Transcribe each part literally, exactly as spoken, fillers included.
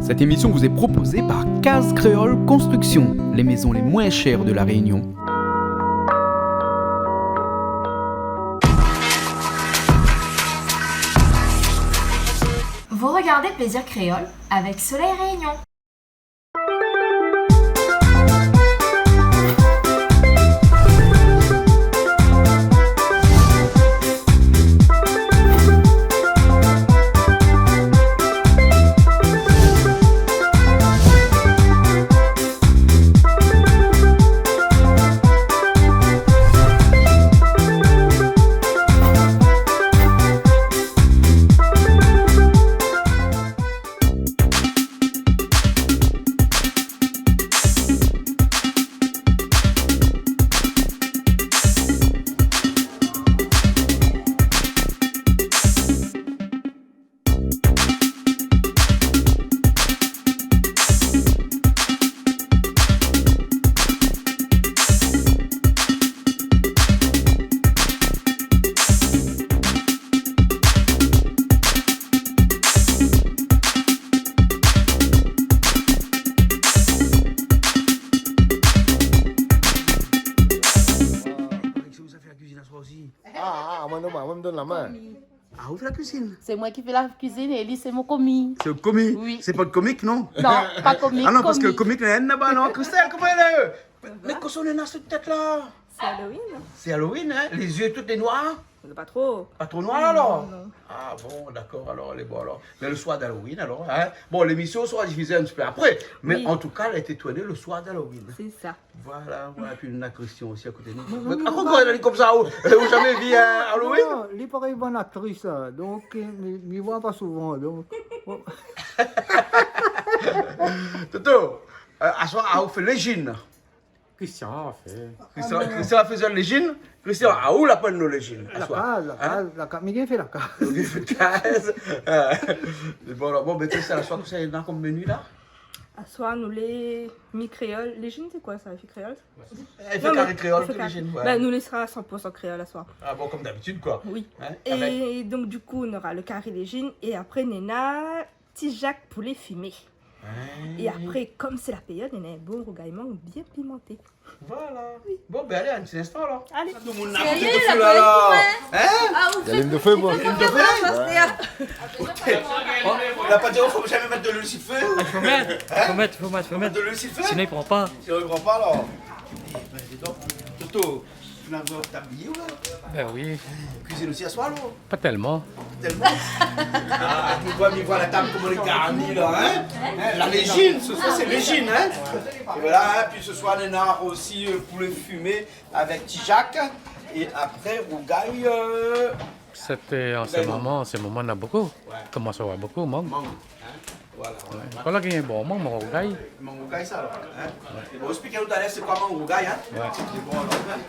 Cette émission vous est proposée par Case Créole Construction, les maisons les moins chères de La Réunion. Vous regardez Plaisir Créole avec Soleil Réunion. Koréksion, sa fé la kuizine aswar osi. Ah, ah, moin, non, moin, moin, mi donn la min. Komi. Ah, ou fé la kuizine ? Sé moin ki fé la kuizine é li, sé mon komi. Sé out komi ? Oui. Sé pa out komik, non ? Non, pa komik, ah non, parske komi. Komik, néna inn laba, non ? Kristèl, koman i lé ? Mé kosa ou néna su out tèt la ? Sé Halloween. Sé Halloween, hein ? Les yeux tout les noirs ? Non, pa tro. Pa tro noir, alor ? Non, non. Ah bon, dakor, alor, lé bon, alor. Mé le soir d'Halloween, alor, hein ? Bon, lémision sera difizé in ti pé apré, mé an tou ka, èl la été tourné le soir d'Halloween. Oui. Sé sa. Voilà, voilà, épi nou néna Kristèl osi a koté nou. Mé, mé, mé, akoz ou gard ali konmsa, ou, ou la zamé vi, euh, Halloween ? Non, li parèy bann aktris, sa. Donk, euh, mi, mi voi pa souvan, donk, bon. Toto, euh, aswar, ah, ou fé lézine. Kristèl la fé. Kristèl, Kristèl la fé lézine. Kristèl, ah, ou la pran lézine, aswar. La kaz, la kaz, la kaz, mi gingn fé la kaz. Ou gingn fé la kaz. Euh, bon, alor, bon, ben, Kristèl, aswar, kosa néna kom meni la ? Aswar, nou lé mi kréol. Lézine, sé koi sa, mi kréol ? Ouais. Non, mé kari kréol, mi fé tout kari. Lézine, ouais. Ben, nou lé san pour san kréol aswar. Ah bon, kom dabitid, koi. Oui. Hein, é donk, du kou, nora le kari lézine é apré, néna tizak poulé fimé. Hein. É apré, kom sé la périod, néna in bon rougay mang bien pimanté. Voilà. Oui. Bon, ben, alé, in ti instan, alor. Alé. Tout le moun la, sérieux, tout la, la, la, hein ? Ah, ou fé, alime le fé, ou fé pa la, ouais. Ou la pa di, oh, fo zamé mèt de luil si le fé. Ah, fo mèt, fo mèt, fo mèt, fo mèt. Mèt de luil si le fé. Sinon, i pran pa. Sinon, i pran pa, alor. Eh ben, dis donc, Toto, ou la vu tab, ouais ? Ben oui. Kuizine osi aswar, alor ? Pa tèlman. Tèlman. Ah, mi voi, mi voi la tab, koman lé garni, la, hein ? Hein, la lézine, se soir, sé lézine, hein ? É voilà, hein, pi se soir, néna osi, euh, poulé fimé avèk tizak. É apré, rougay, euh, Sété an se moman, an se moman, néna bokou. Ouais. Komans avoir bokou, mang. Mang, hein ? Voilà, voilà. Ouais. Kan la gingn bon mang, mang rougay. Mang rougay, sa, alor, hein ? Ouais. É bon, esplik anou talèr, sé koi mang rougay, hein ? Ouais. É bon, alor, hein ?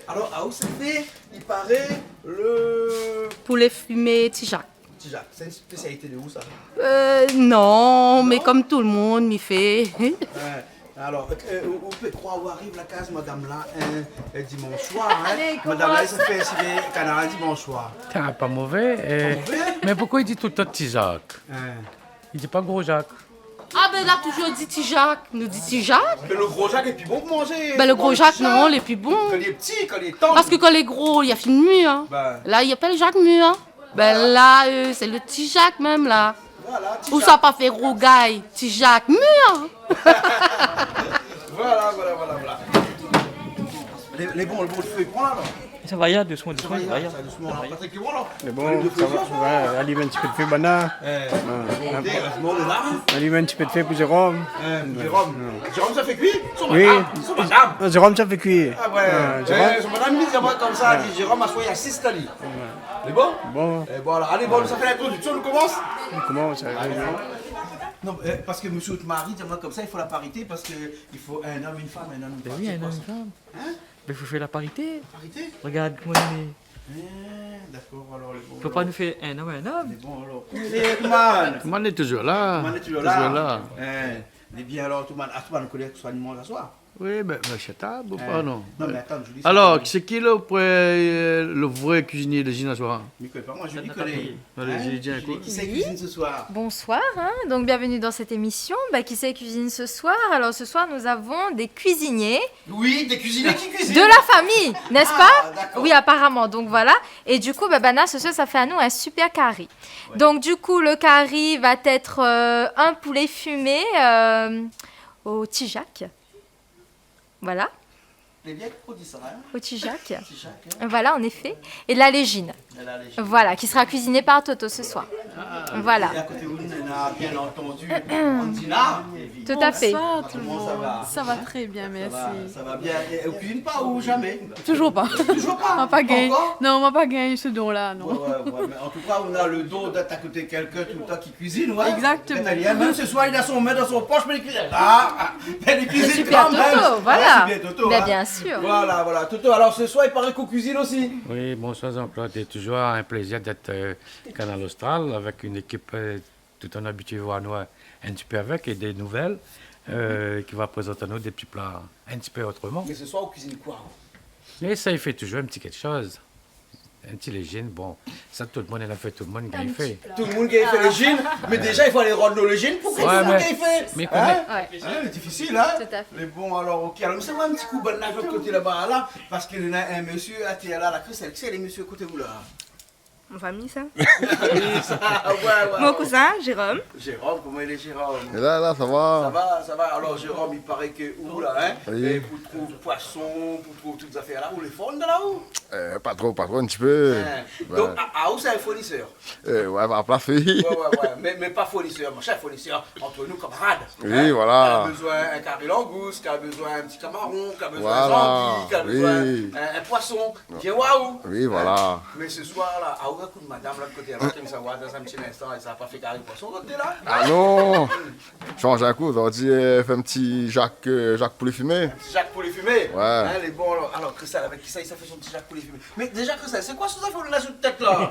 Alor, ah, ou sa fé, i paré, le poulé fimé tizak. Tizak, sé in spésialité de ou, sa ? Euh, non, mé kom tout le moun, mi fé. Ouais. Alor, euh, ou, ou pé kroi ou ariv la kaz madam la, in, in dimansh soir, hein. Alé, madam la, komans. Sa fé sivé kanar in dimansh soir. Sa pa mové, euh, pa mové, hein ? Mé poukosa i di toultan tizak ? Hein. I di pa gro zak ? Ah ben, la touzour di tizak, nou di tizak. Mé le gro zak lé pi bon pou manzé. Ben, le gro zak, non, lé pi bon. Kan li lé pti, kan li lé tann. Parske kan lé gro, li la fine mir, hein. Ben. La, i apèl zak mir, hein. Ben la, euh, sé le tizak mèm, la. Voilà, tizak. Ou sa pa fé rougay, tizak mir. Voilà, voilà, voilà, voilà. Lé, lé bon, le bon fé, pran la, la. Sa va, i va dousman, dousman, i va. Sa va, i va, sa, dousman, la. Patrick, lé bon, la. Lé bon, sa va, ouais, alim in ti pé de fé, banna. Eh, bon, ok, heureusement, on est là, hein. Alim in ti pé de fé pou Jérôme. Eh, pou Jérôme. Ouais. Jérôme, sa fé kui ? Oui. Son madam, son madam. Non, Jérôme, sa fé kui. Ah ouais. Ouais, Jérôme. Eh, son madam, li di amoin konmsa, li di, Jérôme, aswar, i asist ali. Ouais. Lé bon ? Bon. Eh, voilà. Alé, bon, sa fé lintrodiksion, nou komans ? Nou komans, ouais. Alé, ouais. Non, euh, parske mésyé out mari di amoin konmsa, i fo la parité, parske i fo in om, in fanm, in om, in fanm. Ben oui, in om, in fanm. Hein ? Ben, fo fé la parité. Parité ? Regard koman li lé. Eh, dakor, alor, lé bon, alor. Fo pa nou fé in om, in om. Lé bon, alor. Koman i lé, Toumane ? Toumane lé touzour la. Toumane lé touzour la. Touzour la. Eh, lé bien, alor, Toumane. Ah, Toumane, ou koné kosa nou manz aswar ? Oui, ben, ben, shut up, ou pa, non ? Non, mais attends, Julie, c'est... Alors, c'est qui le vrai, euh, le vrai cuisinier de Zina ce soir ? Mi koné pa, moin, Julie koné. Allez, Julie, dis un coup. Julie, qui c'est qui cuisine ce soir ? Bonsoir, hein, donc bienvenue dans cette émission. Bah, qui c'est qui cuisine ce soir ? Alors, ce soir, nous avons des cuisiniers. Oui, des cuisiniers qui cuisinent. De la famille, n'est-ce pas ? Ah, d'accord. Oui, apparemment. Donc voilà. Et du coup, bah, Bana, ce soir, ça fait à nous un super carry. Ouais. Donc, du coup, le carry va être, euh, un poulet fumé, euh, au tijac. Voilà. Lé bien ke ou di sa, hein ? Au tijac. Tijac, hein ? Voilà, en effet. Et de la légine. De la légine. Voilà, qui sera cuisinée par Toto ce soir. Ah, voilà. Et à côté de vous, on a bien entendu Andina. Tout à fait. Bonsoir tout le monde. Comment ça va ? Ça va très bien, merci. Ça va, ça va bien. Et, et ou kuizine pa ou zamé ? Toujours pas. Toujours pas ? Moin pa gingn. Pourquoi ? Non, moin pa gingn ce don-là, non. Ouais, ouais, ouais, mais en tout cas, on a le don d'être à côté de quelqu'un tout le temps qui cuisine, ouais. Exactement. Nathalie, hein, même ce soir, il a son main dans son poche, mais il cuisine. Ah, ah, mais il cuisine quand même. Super Toto, voilà. Ouais, c'est bien Toto, hein. Ben, bien sûr. Voilà, voilà. Toto, alors ce soir, il paraît qu'on cuisine aussi. Oui, bonsoir Jean-Claude. C'est toujours un plaisir d'être, euh, Kanal Austral avec une équipe, euh, tout an abitié voir anou in ti pé avèk, é dé nouvèl, euh, ki va prézant anou dé ti pla in ti pé otroman. Mé se soir, ou kuizine koi, ou ? Mé sa, i fé toujour in ti kékshoz. In ti lézine, bon, sa, tout le moun, i fé, tout le moun i gingn fé. Tout le moun i gingn fé lézine, mé déza, i fo alé rod lo lézine pou tout le moun i gingn fé. Ouais, mé, mé koné... Hein ? Ouais. Hein, lé difisil, hein ? Tout à fait. Mé bon, alor, OK. Alor, mi sa oir in ti kou bann la, lot koté laba, la, parske néna in mésyé atèr la, la Christelle. Kisa lé mésyé koté ou, la ? Mon fami, sa. Oui, sa, ouais, ouais. Mon kouzin, Jérôme. Jérôme, koman i lé, Jérôme ? É la, la, sa va ? Sa va, sa va. Alor, Jérôme, i paré ke ou, la, hein, é pou trouv poison, pou trouv tout zafèr la, ou lé for la, ou ? Euh, pa tro, pa tro, in ti pé. Hein. Ouais. Donk, a, a, ou sé in founisèr ? Euh, ouais, a plas, oui. Ouais, ouais, ouais. Mé, mé pa founisèr, mon shèr, founisèr ant nou, kamarad. Oui, voilà. Hein ? Kan la bezoin in kari langous, kan la bezoin in ti kamaron, kan la bezoin in zangi, kan la bezoin in, in poison. Voilà. Oui. Vien oir ou. Oui, voilà. Hein ? Mé se soir la, a ou ékout madam la, koté la, ki sa oir dan in ti linstan, é sa pa fé kari poison, koté la. Ah non. Shanj in kou, zordi, euh, fé in ti jak, euh, jak poulé fimé. In ti jak poulé fimé. Ouais. Hein, lé bon, alor. Alor, Christelle, avèk kisa i sa fé son ti jak poulé fimé ? Mé déza, Christelle, sé koi sa ou la sou out tèt la ?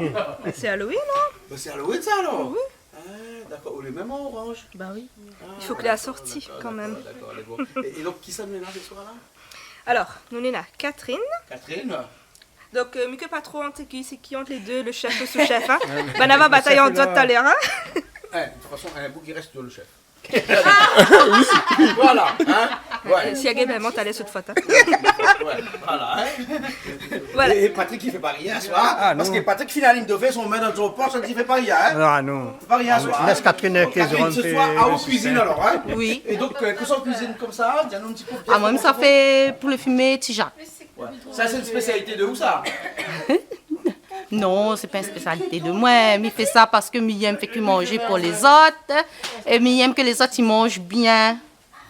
Sé Halloween, non ? Bin, sé Halloween, sa, alor ? Oui. Ah, dakor, ou lé mèm an oranj. Ba oui. Ah, dakor, dakor, dakor, lé bon. I fo ke lé asorti kan mèm. É, é donk, kisa nou néna se soir la ? Alor, nou néna Catherine. Catherine. Donk, euh, mi koné pa tro ant ki, sé ki ant lé dé, le shèf, le sous-shèf, hein. Banna va batay ant zot talèr, hein. Hein, de tout fason, in boug i rès le shèf. Voilà, hein. Ouais. Si la gingn pèman, talèr sé out fot, hein. Ouais, voilà, hein. Voilà. É, é Patrick i fé pa rien se soir, hein, parske Patrick, fine la lign de fé, son min dan son posh, i fé pa rien, hein. Ah non. Fé pa rien se soir, hein. Lès Catherine, OK, Catherine, se soir, a ou kuizine alor, hein. Oui. É donk, euh, kosa ou kuizine konmsa, di anou in ti pé. Ah, moin, sa fé poulé fimé, ti jak. Ouais. Sa, sé in spésialité de ou, sa ? Non, sé pa in spésialité de moin. Mi fé sa parske mi yèm fé kui manzé pou lézot. É mi yèm ke lézot i manz bien.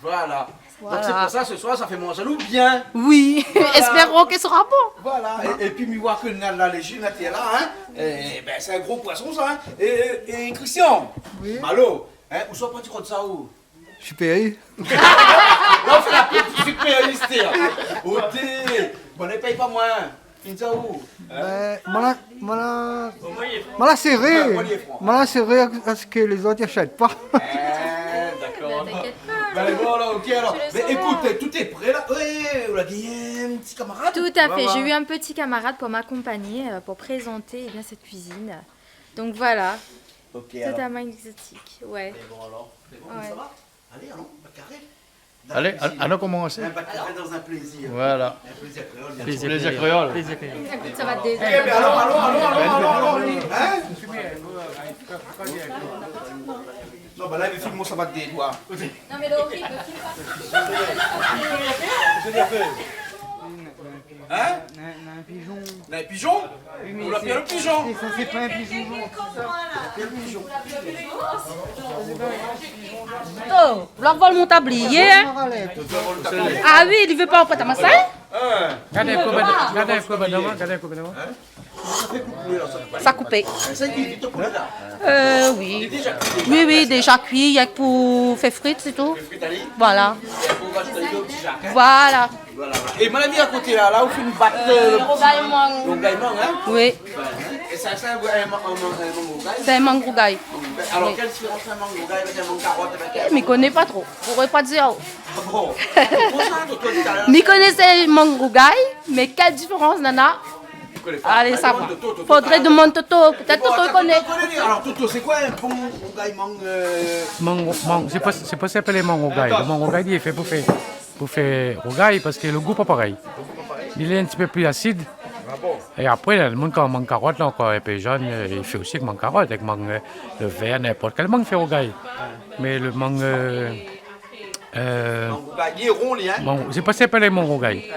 Voilà. Voilà. Donk sé pou sa, se soir, sa fé manz anou bien. Oui. Voilà. Espérons ke sera bon. Voilà. É, épi, mi oi ke na, la lézine la, té la, hein. É bin, sé in gro poison, sa, hein. É, é, é Christian, oui. Malo, hein, ou sort pa ti kont sa, ou ? Super U. La, ou fé la pib pou Super U, sé, hein. Oté. Bon, i pèy pa moin. Fine sa ou ? Hein ? Bin, moin la, moin la, moin la séré. Ouais, moin lé fran. Moin la séré a, a se ke lézot i ashèt pa. Ah, dakor. Bin, t'inquiète pas. Bin, bon, alor, OK, alor. Mé ékout, tout lé pré la. Ouais, ou la gingn in ti kamarad. Tout à fait. Ouais, ouais. J'ai eu un petit camarade pour m'accompagner, euh, pour présenter, eh bien, cette cuisine. Donc voilà. OK, alor. Totalement exotique, ouais. Mé bon, alor, mé bon, sa va ? Alé, alon, bat karé. Alé, alon komansé. In bat karé dan in plézir. Voilà. In plézir kréol, bien sir. Plézir kréol. Plézir kréol. Sa va dé... Eh bin, alon, alon, alon. Hein ? Non, bin la, i fim, sa va dé doi. Non, mé lo, OK, lo fim pa. Hein ? Na, na in pijon. Na in pijon ? Oui, mé ou la pèr lo pijon. Sé, sa, sé pa in pijon. Pèr lo pijon. Oh, la vol mon tablié, hein. Ah oui, li vé pa anprèt amoin sa, hein ? Hein ? Gard in kou, gard in kou, madam, gard in kou, madam. Hein ? Sa koupé. Sa i kui vit, lo poulé la ? Euh, oui. Oui, oui, déza kui, rienk pou fé frit, sé tou. Fé frit, alé. Voilà. É apré, ou va azout ali lo ti jak, hein ? Voilà. Voilà, voilà. É mon ami, a koté la, la, ou fine bat, euh, lo rougay mang. Lo rougay mang, hein ? Oui. Ouais, hein. É sa, sa, in mang, in mang, in mang rougay ? Sé in mang rougay. Mang rougay. Alor, kèl diférans ant in mang rougay avèk in mang karot, avèk in... Eh, mi koné pa tro. Pouré pa dir. Bon. Toto sa, Toto, talèr. Mi koné sé mang rougay, mé kèl diférans nana ? Ou koné pa. Alé, sa va. Toto, Toto, Toto. Fodré demann Toto. Pétèt Toto i koné. Toto i koné. Alor, Toto, sé koi in bon rougay mang, euh, mang, mang, sé pa, sé pa sa i apèl mang rougay. Atann. Lo mang rougay, li lé fé pou fé, pou fé rougay, parské lo gou pa parèy. Li lé in ti pé pli asid. Ah bon ? É apré, la, lo moun kan mang karot, la, ankor in pé zone, euh, i fé osi èk mang karot, èk mang, euh, lo vèr, ninport kèl mang i fé rougay. Ah. Mé lo mang, euh, euh, mang rougay, li lé ron, li, hein ? Mang, sé pa sa i apèl mang rougay. Ah.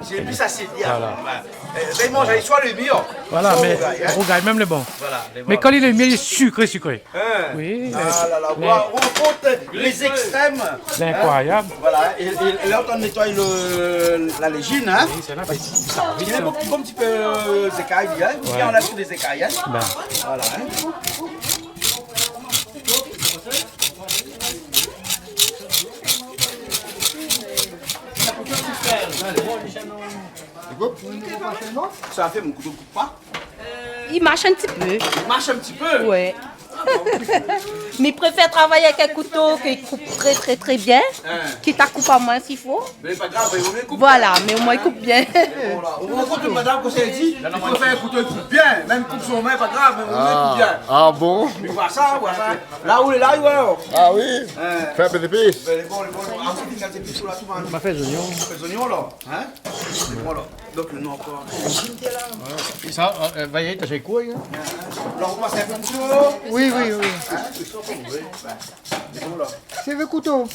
Sé pli asid, li, hein ? Voilà. Ouais. Euh, ben, i manz ali, soi lo mi, hein. Voilà, soi mé rougay, hein ? Rougay mèm lé bon. Voilà, lé bon. Mé kan li lé mi, li lé sikré, sikré. Hein ? Oui, ah mé, la la, mé ouah, ou rankontre lé zékstrèm, hein ? Lé inkroiyab. Voilà, é, é, é la, ou nétoy lo, la lézine, hein ? Oui, sé la, mé sa i vit, sa. Li lé bonpé, bonpé zékay, hein ? Ouais. Li anlèv tout lé zékay, hein ? Ben. Voilà, hein ? Sa i fé mon kouto i koup pa ? I marsh in ti pé. I marsh in ti pé ? Ouais. Ah bon ? Mi préfèr travay avèk in kouto ki koup trè, trè, trè bien, hein, ki ta koup amoin si fo. Mé pa grav, mé omoin i koup bien. Voilà, mé omoin i koup bien. Voilà. Ou rankontre madam, konmsa èl i di, i préfèr in kouto i koup bien, mèm koup son min, pa grav, mé omoin i koup bien. Ah bon ? Ou oi sa, ou oi sa. La ou lé la, ou oi. Ah oui ? Hein. Fé in pé zépis. Ben, lé bon, lé bon. Ah, sé fine, sé pli sou la, tou, hein. Ma fé zoignon. Fé zoignon, la. Hein ? Voilà. Donk, nou ankor. Voilà. É sa, euh, va y alé, ta sé koi, hein ? Alor, ou pas in pé dsi ? Oui, oui, oui. Hein ? Sé sa, oui. Ben, sé bon, la. Sé lo kouto.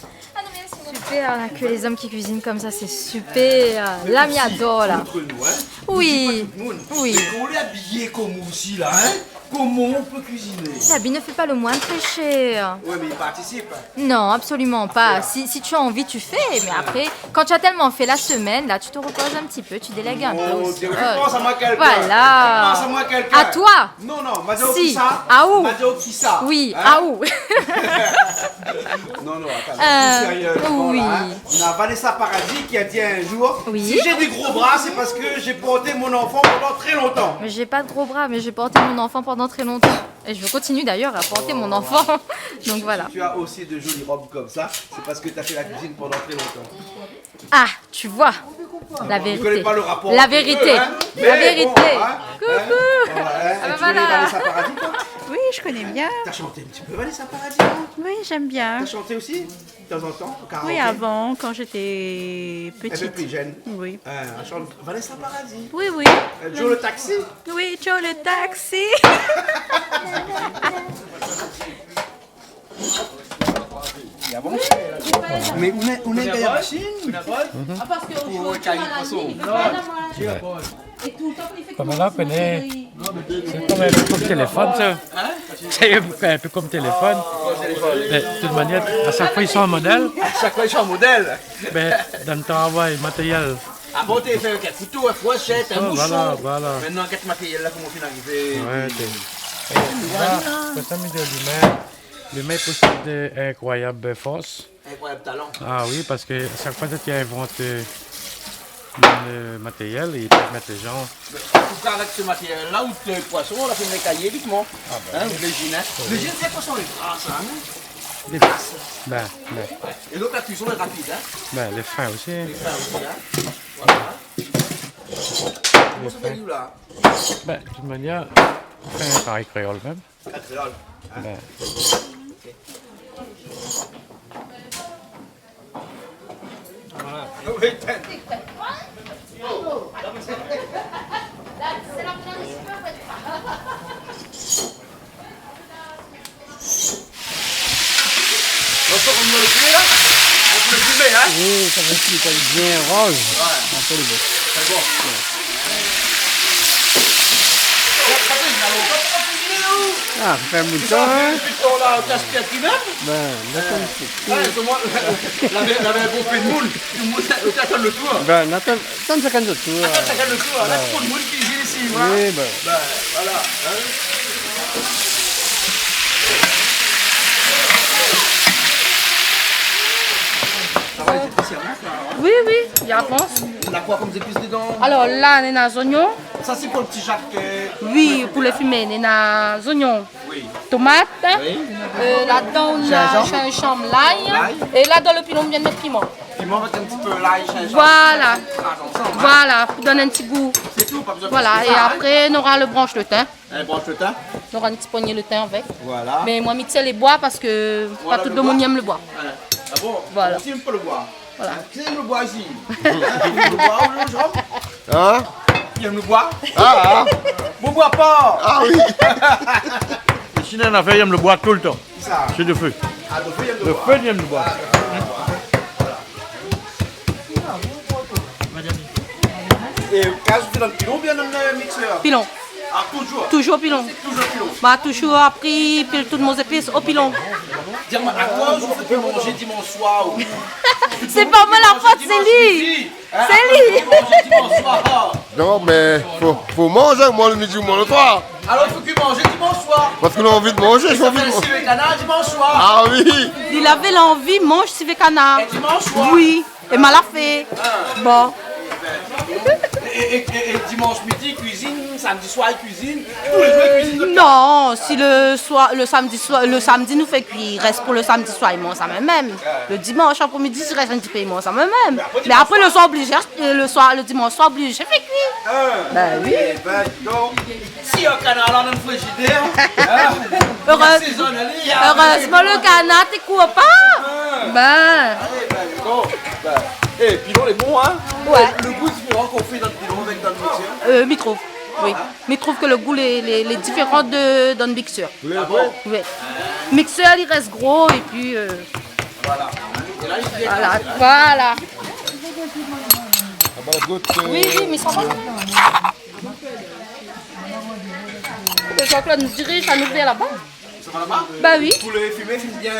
Super, hein, que les hommes qui cuisinent comme ça, c'est super. Mé la, mi ador, la. Entre nous, hein ? Oui. Ou di pa tout lo moun. Oui. Mé kan ou lé abiyé konm ou osi, la, hein ? Comment on peut cuisiner ? L'habit ne fait pas le moindre péché. Ouais, mé i partisip. Non, absolument pas. Voilà. Si, si tu as envie, tu fais. Mais après, quand tu as tellement fait la semaine, là, tu te reposes un petit peu, tu délègues un peu aussi. Oh, tu penses à moi quelqu'un. Voilà. Tu penses à moi quelqu'un. À toi. Non, non, ma di aou kisa. Si. Aou. Ma di aou kisa. Oui, aou. Hein ? Non, non, atann, euh, pli sérièzman, oui, la, hein. On a Vanessa Paradis qui a dit un jour, oui, si j'ai des gros bras, c'est parce que j'ai porté mon enfant pendant très longtemps. Mais j'ai pas de gros bras, mais j'ai porté mon enfant pendant très longtemps. Et je continue d'ailleurs à porter mon enfant. Oh, voilà. Donc voilà. Si tu as aussi de jolies robes comme ça, c'est parce que t'as fait la cuisine pendant très longtemps. Ah, tu vois. La vérité. Vous connaissez pas le rapport entre les deux, hein ? La vérité. La vérité. Mais bon, hein, hein. Coucou. Ah bah voilà. Et tu connais Vanessa Paradis, toi ? Oui, je connais bien. T'as chanté un petit peu Vanessa Paradis, non ? Oui, j'aime bien. T'as chanté aussi ? De temps en temps, au karaoké ? Oui, avant, quand j'étais petite. Un peu plus jeune. Oui. Euh, on chante Vanessa Paradis. Oui, oui. Euh, Joe le taxi. Oui, Joe le taxi. Ah bon ? Mé ou lé, ou lé gayar machine ? Pou kari poison. Ouais. Konm la, koné, sé konm in pé konm téléfone, sa. Hein ? Sé in pé konm téléfone. Mé de tout manièr, a shak foi, i sanz modèl. A shak foi, i sanz modèl. Mé dan lo travay, matéryèl. Avan, té fé avèk in kouto, in fourshèt, in moushon. Voilà, voilà. Mintnan, gèt matéryèl la, koman fine arivé. Ouais, té. É la, konmsa, mi di, limin, limin i posèd de inkroiyab fors. Inkroiyab talan. Ah oui, parske shak foi, zot i invant, euh, in, euh, matéryèl, i pèrmèt lé zan. Mé an tou ka, avèk se matéryèl la, out poison la fine ékayé vitman. Ah ben oui. Hein, out lézine, hein. Oui. Lézine, sé poison lé gras, sa, hein. Lé gras. Ben, ben. É donk, la kuison lé rapid, hein. Ben, lé fin osi. Lé fin osi, hein. Voilà. Lé fin. Koman sa i fé, la ? Ben, de tout manièr, nou fé in kari kréol mèm. Kari kréol, hein ? Ben. Ok. Voilà. Donk, sa, ou mèt lo fié la ? Ou fé filmé, hein ? Oui, sa va filmé, sa va bien roz. Ouais. Apré, lé bon. Lé bon. Ouais. Ah, sa fé in bout de tan, hein. Dopi tan la, ou kash pièr ki mèm ? Ben, la, konm si. Ouais, sé moin, lavé, lavé in bon pé d'moul. Tout lo moun, ou atann lo tour. Ben, atann, atann shakinn zot tour. Atann shakinn zot tour. La, tout lo moun i kuizine isi, ouais. Oui, ben. Ben, voilà, hein. Sa va, lé zépis, hein, sa, hein ? Oui, oui, i avans. Na koi konm zépis dedan ? Alor la, néna zoignon. Sa, sé pou lo ti Jacques, euh, oui, pou lo fimé, néna zoignon. Oui. Tomat, oui, euh, ladan, on a zinzanm, lay. Lay. É ladan lo pilon, mi vien mèt piman. Piman avèk in ti pé lay, zinzanm. Voilà. Kraz ansanm, in. Voilà, pou donn in ti gou. Sé tou, pa bezoin plis ke sa, in. Voilà, é apré, nora lo bransh lo tin. In bransh lo tin. Nora in ti pogné lo tin avèk. Voilà. Mé moin, mi tir lé boi parske pa tout lo moun i èm lo boi. Ouais. Ah bon ? Voilà. Moin osi mi èm pa lo boi. Voilà. Kisa i èm lo boi isi ? Lo boi ou lo zom ? Hein ? I èm lo boi ? Ah, ah. Mon boi pa. Ah oui. Isi néna in nafèr i èm lo boi toultan. Kisa ? Sé Dofé. Ah, Dofé i èm lo boi. Dofé i èm lo boi. Ah, Dofé i èm lo boi. Voilà. É kaz ou fé dan pilon oubien dan, euh, miksèr ? Pilon. Ah, toujour ? Toujour pilon. Toujour pilon. Ba, toujour apré, pil tout mon zépis o pilon. Di amoin, akoz ou fé pi manzé dimansh soir, ou ? Sé pa moin la fot, sé li. Sé li. Akoz ou fé pi manzé dimansh soir ? Non, mé fo, fo manzé, moin, lo midi, moin, lo soir. Alor, i fo pi manzé dimansh soir. Parske nou la anvi manzé, sa fé sivé kanar dimansh soir. Ah oui. Li lavé lanvi manz sivé kanar. É dimansh soir ? Oui. É ma la fé. Ah. Bon. É, é, é, é dimansh midi, kuizine, samdi soir, kuizine. Tou lé zour, kuizine. Non, si lo soir, lo samdi soir, lo samdi, nou fé kui, i rès pou lo samdi soir, i manz sa mèm mèm. Ah. Lo dimansh apré midi, i rès in ti pé, i manz sa mèm mèm. Mé apré, lo soir, oblizé, euh, lo soir, lo dimansh soir, oblizé fé kui. Ah. Bin oui. É bin, di donk, si in kanar la dan lo frizidèr, in, érèz-, i asézone ali, in. Érèzman, lo kanar té kour pa. Ah. Bin. Alé, bin, bon, bin. É pilon lé bon, in. Ouais. Lo gou diféran k'ou fé dan pilon avèk dan miksèr. Euh, mi trouv, oui. In ? Mi trouv ke lo gou lé, lé, lé diféran de, dan miksèr. Ah bon ? Oui. Miksèr, li rès gro, épi, euh, voilà. É la, li vien, voilà, sé la. Voilà. Ah, ba, gout, euh, oui, oui, mé sa va. Jean-Claude, nou dirij, sa nou fé laba. Sa va laba ? Ba oui. Poulé fimé, fine bien,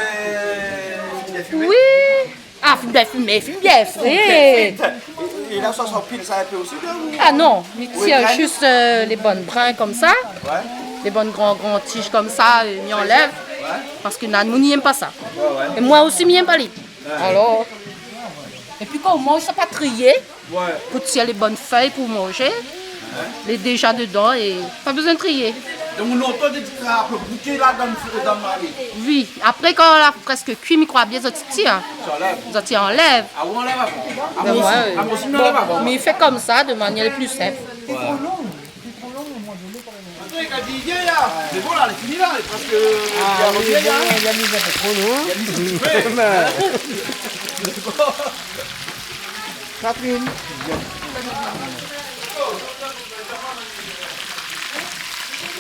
fine bien fimé. Oui. Ah, fine bien fimé, fine bien fré. Fine bien frit. É, é la, sa, sa pil sa in pé osi, bien, ou ? Ah non, mi tir zis, euh, lé bann brin konmsa. Ouais. Lé bann gran, gran tij konmsa, euh, mi anlèv. Ouais. Parske néna moun i èm pa sa. Ouais, ouais. É moin osi, mi èm pa li. Ouais. Alor, épi kan ou manz, sa pa triyé. Ouais. Pou tir lé bann fèy pou manzé, lé déza dedan é pa bezoin triyé. Donk, ou antann di ke apré bouké la dan, dan marmit. Oui, apré, kan la prèsk kui, mi kroi bien zot i tir. Zot i anlèv. Zot i anlèv. Ah, ou anlèv avan. Ah, bin moin osi. Ouais. Ah, moin osi, mi anlèv avan. Bon, mé i fé konmsa, de manièr pli sinp. Ouais. Atann, li la di, vien la. Mé bon, la, lé fini la, parske, ah, li la revien, li la, li la mèt in pé tro, non ? Li la mèt in pé tro, in. Catherine.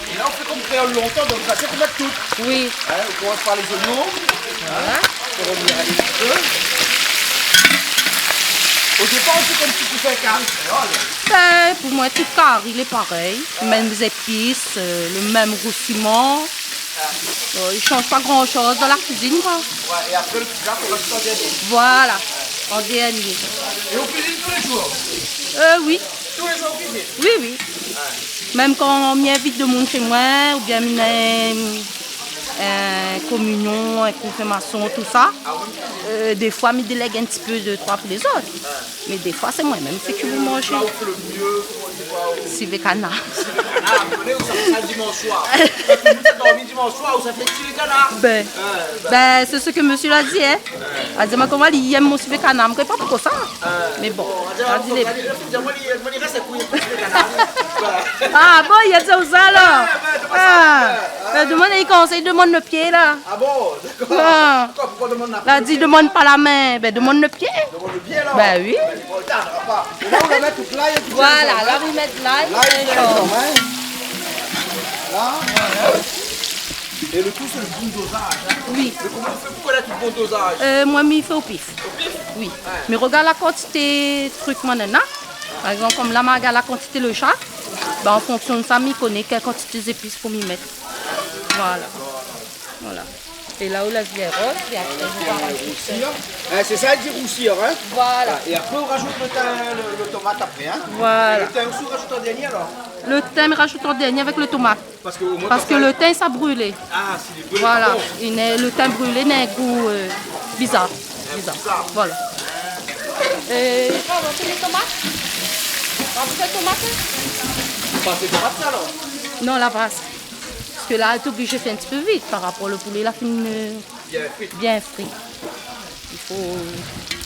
É la, ou fé konm kréol lontan, donk sa, sé pou mèt tout. Oui. In, ou komans par lé zoignon. Voilà. Pou revnir in ti pé. O dépar, ou fé konm si ou fé in kari kréol. Bin, pou moin, tout kari lé parèy. Mèm zépis, euh, lo mèm rousiman. Euh, i sanz pa gran shoz dan la kuizine, koi. Ouais, é apré, lo ti zaf, ou razout an dèrnié. Voilà, an dèrnié. É ou kuizine tou lé zour ? Euh, oui. Tou lé zour, ou kuizine ? Oui, oui. Ouais. Mèm kan mi invit demoun shé moin, oubien mi néna in kominion, in konfirmasion, tousa, ah ouais, euh, défoi, mi délèg in ti pé, dé troi pou lézot. Ouais. Mé défoi, sé moin mèm, sé ki pou manzé. Pla ou fé lo myé, koman i di, koi, ou... Sivé kanar. Sivé kanar, ou koné, ou sa fé sa dimansh soir. Kan tout moun sa dormi dimansh soir, ou sa fé sivé kanar. Bin, bin, sé sak mésyé la di, in. La di amoin koman li èm mon sivé kanar, mi koné pa poukosa. Mé bon, la di, la di, li, li rès ékout sivé kanar. Ah bon, li la di sa alor ? Ouais, ouais, sé pa sa. Ah. Bin, demann ali, kan i demann lo pié la. Ah bon, dakor. Ah. Poukosa ou demann la... La di, demann pa la min, bin, demann lo pié. Demann lo pié, alor. Bin oui. Bon, atann, papa. É la, ou la mèt tout lay é tout... Voilà, la, ou mèt lay, lay, é zinzanm, in. La. É lo tou, sé lo bon dozaz, in. Oui. Mé koman ou fé pou konèt lo bon dozaz ? Euh, moin, mi fé o pif. O pif ? Oui. Ouais. Mi rogard la kantité trik moin néna. Par égzanp, konm la, ma rogard la kantité lo sa. Bin, an fonksion de sa, mi koné kèl kantité zépis pou mi mèt. Voilà. Voilà. É la ou lès bien roz, é apré ou va razout, rousir. In, sé sa, i di rousir, in ? Voilà. É apré, ou razout lo tin, lo, lo tomat apré, in ? Voilà. Lo tin osi, ou razout an dèrnié, alor ? Lo tin, mi razout an dèrnié avèk lo tomat. Parske o moin, parske lo tin, sa brilé. Ah, si lé brilé, voilà, pa bon. É lo tin brilé néna in gou, euh, bizar. In gou bizar. Voilà. Euh, ou va razout lé tomat ? Ou va razout lé tomat, in ? Pa sé tomat, sa, alor ? Non, la baz. Ke la, lé oblizé fé in ti pé vit par rapor lo poulé la fine, euh, bien fri. Bien fri. I fo,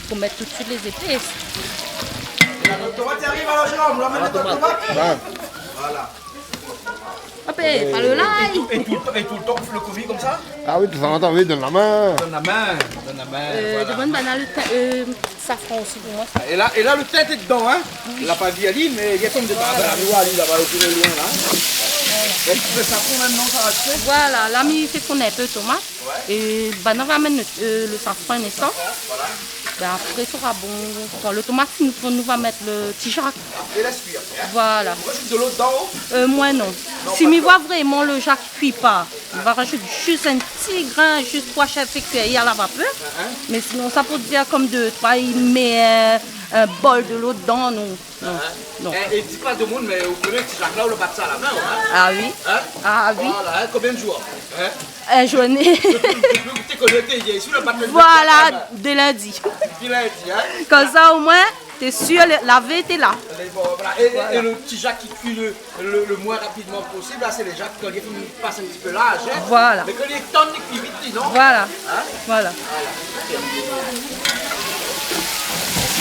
fo mèt tout suit lé zépis. É la, nout tomat i ariv alor, Jérôme, nou la mèt nout tomat. Voilà. Hop, é pa lo lay. É tout, é tout lo tan, ou fé lo komi konmsa ? Ah oui, de tan zan tan, oui, donn la min. Donn la min, donn la min, euh, voilà. Demann banna lo tin, euh, safran osi pou moin. É la, é la, lo tin lé dedan, hein. Oui. La pa di ali, mé li lé tonm dedan. Voilà. Ah, ben, la, nou voi ali laba, lo pli loin la. Voilà. É ou fé safran mintnan, sa va fé ? Voilà, la mi fé fonn in pé tomat. Ouais. É banna va amenn lo, euh, lo safran in instan. Voilà. Ben, apré, sra bon. Kan lo tomat, nou, nou va mèt lo ti jak. Apré, lès kui apré, hein. Voilà. Ou rajout dolo dedan, oh ? Euh, moin non. Non, pa tro. Si mi voi vréman lo jak i kui pa, mi va rajout zis in ti grin, zis troi sèl fé kui a la vapèr. Hein, hein. Mé sinon, sa pou dir konm dé troi, i mèt in, in bol dolo dedan, non. Non, non. É, é di pa demoun, mé ou koné ti jak la, ou la bat sa la min, hein ? Ah oui. Hein ? Ah oui. Voilà, hein, konbien de zour ? Hein ? In zourné. Dopi, dopi ou té koné, té, ou la bat la min. Voilà, de lindi. Dopi lindi, hein ? Konmsa, omoin, té sir, lavé, té la. Lé bon, voilà. É, é, é lo ti jak i kui lo, lo, lo moin rapidman posib, la, sé lé jak kan li fine pas in ti pé laz, hein ? Voilà. Mé kan li lé tann, li kui vit, li, non ? Voilà. Hein ? Voilà. Voilà.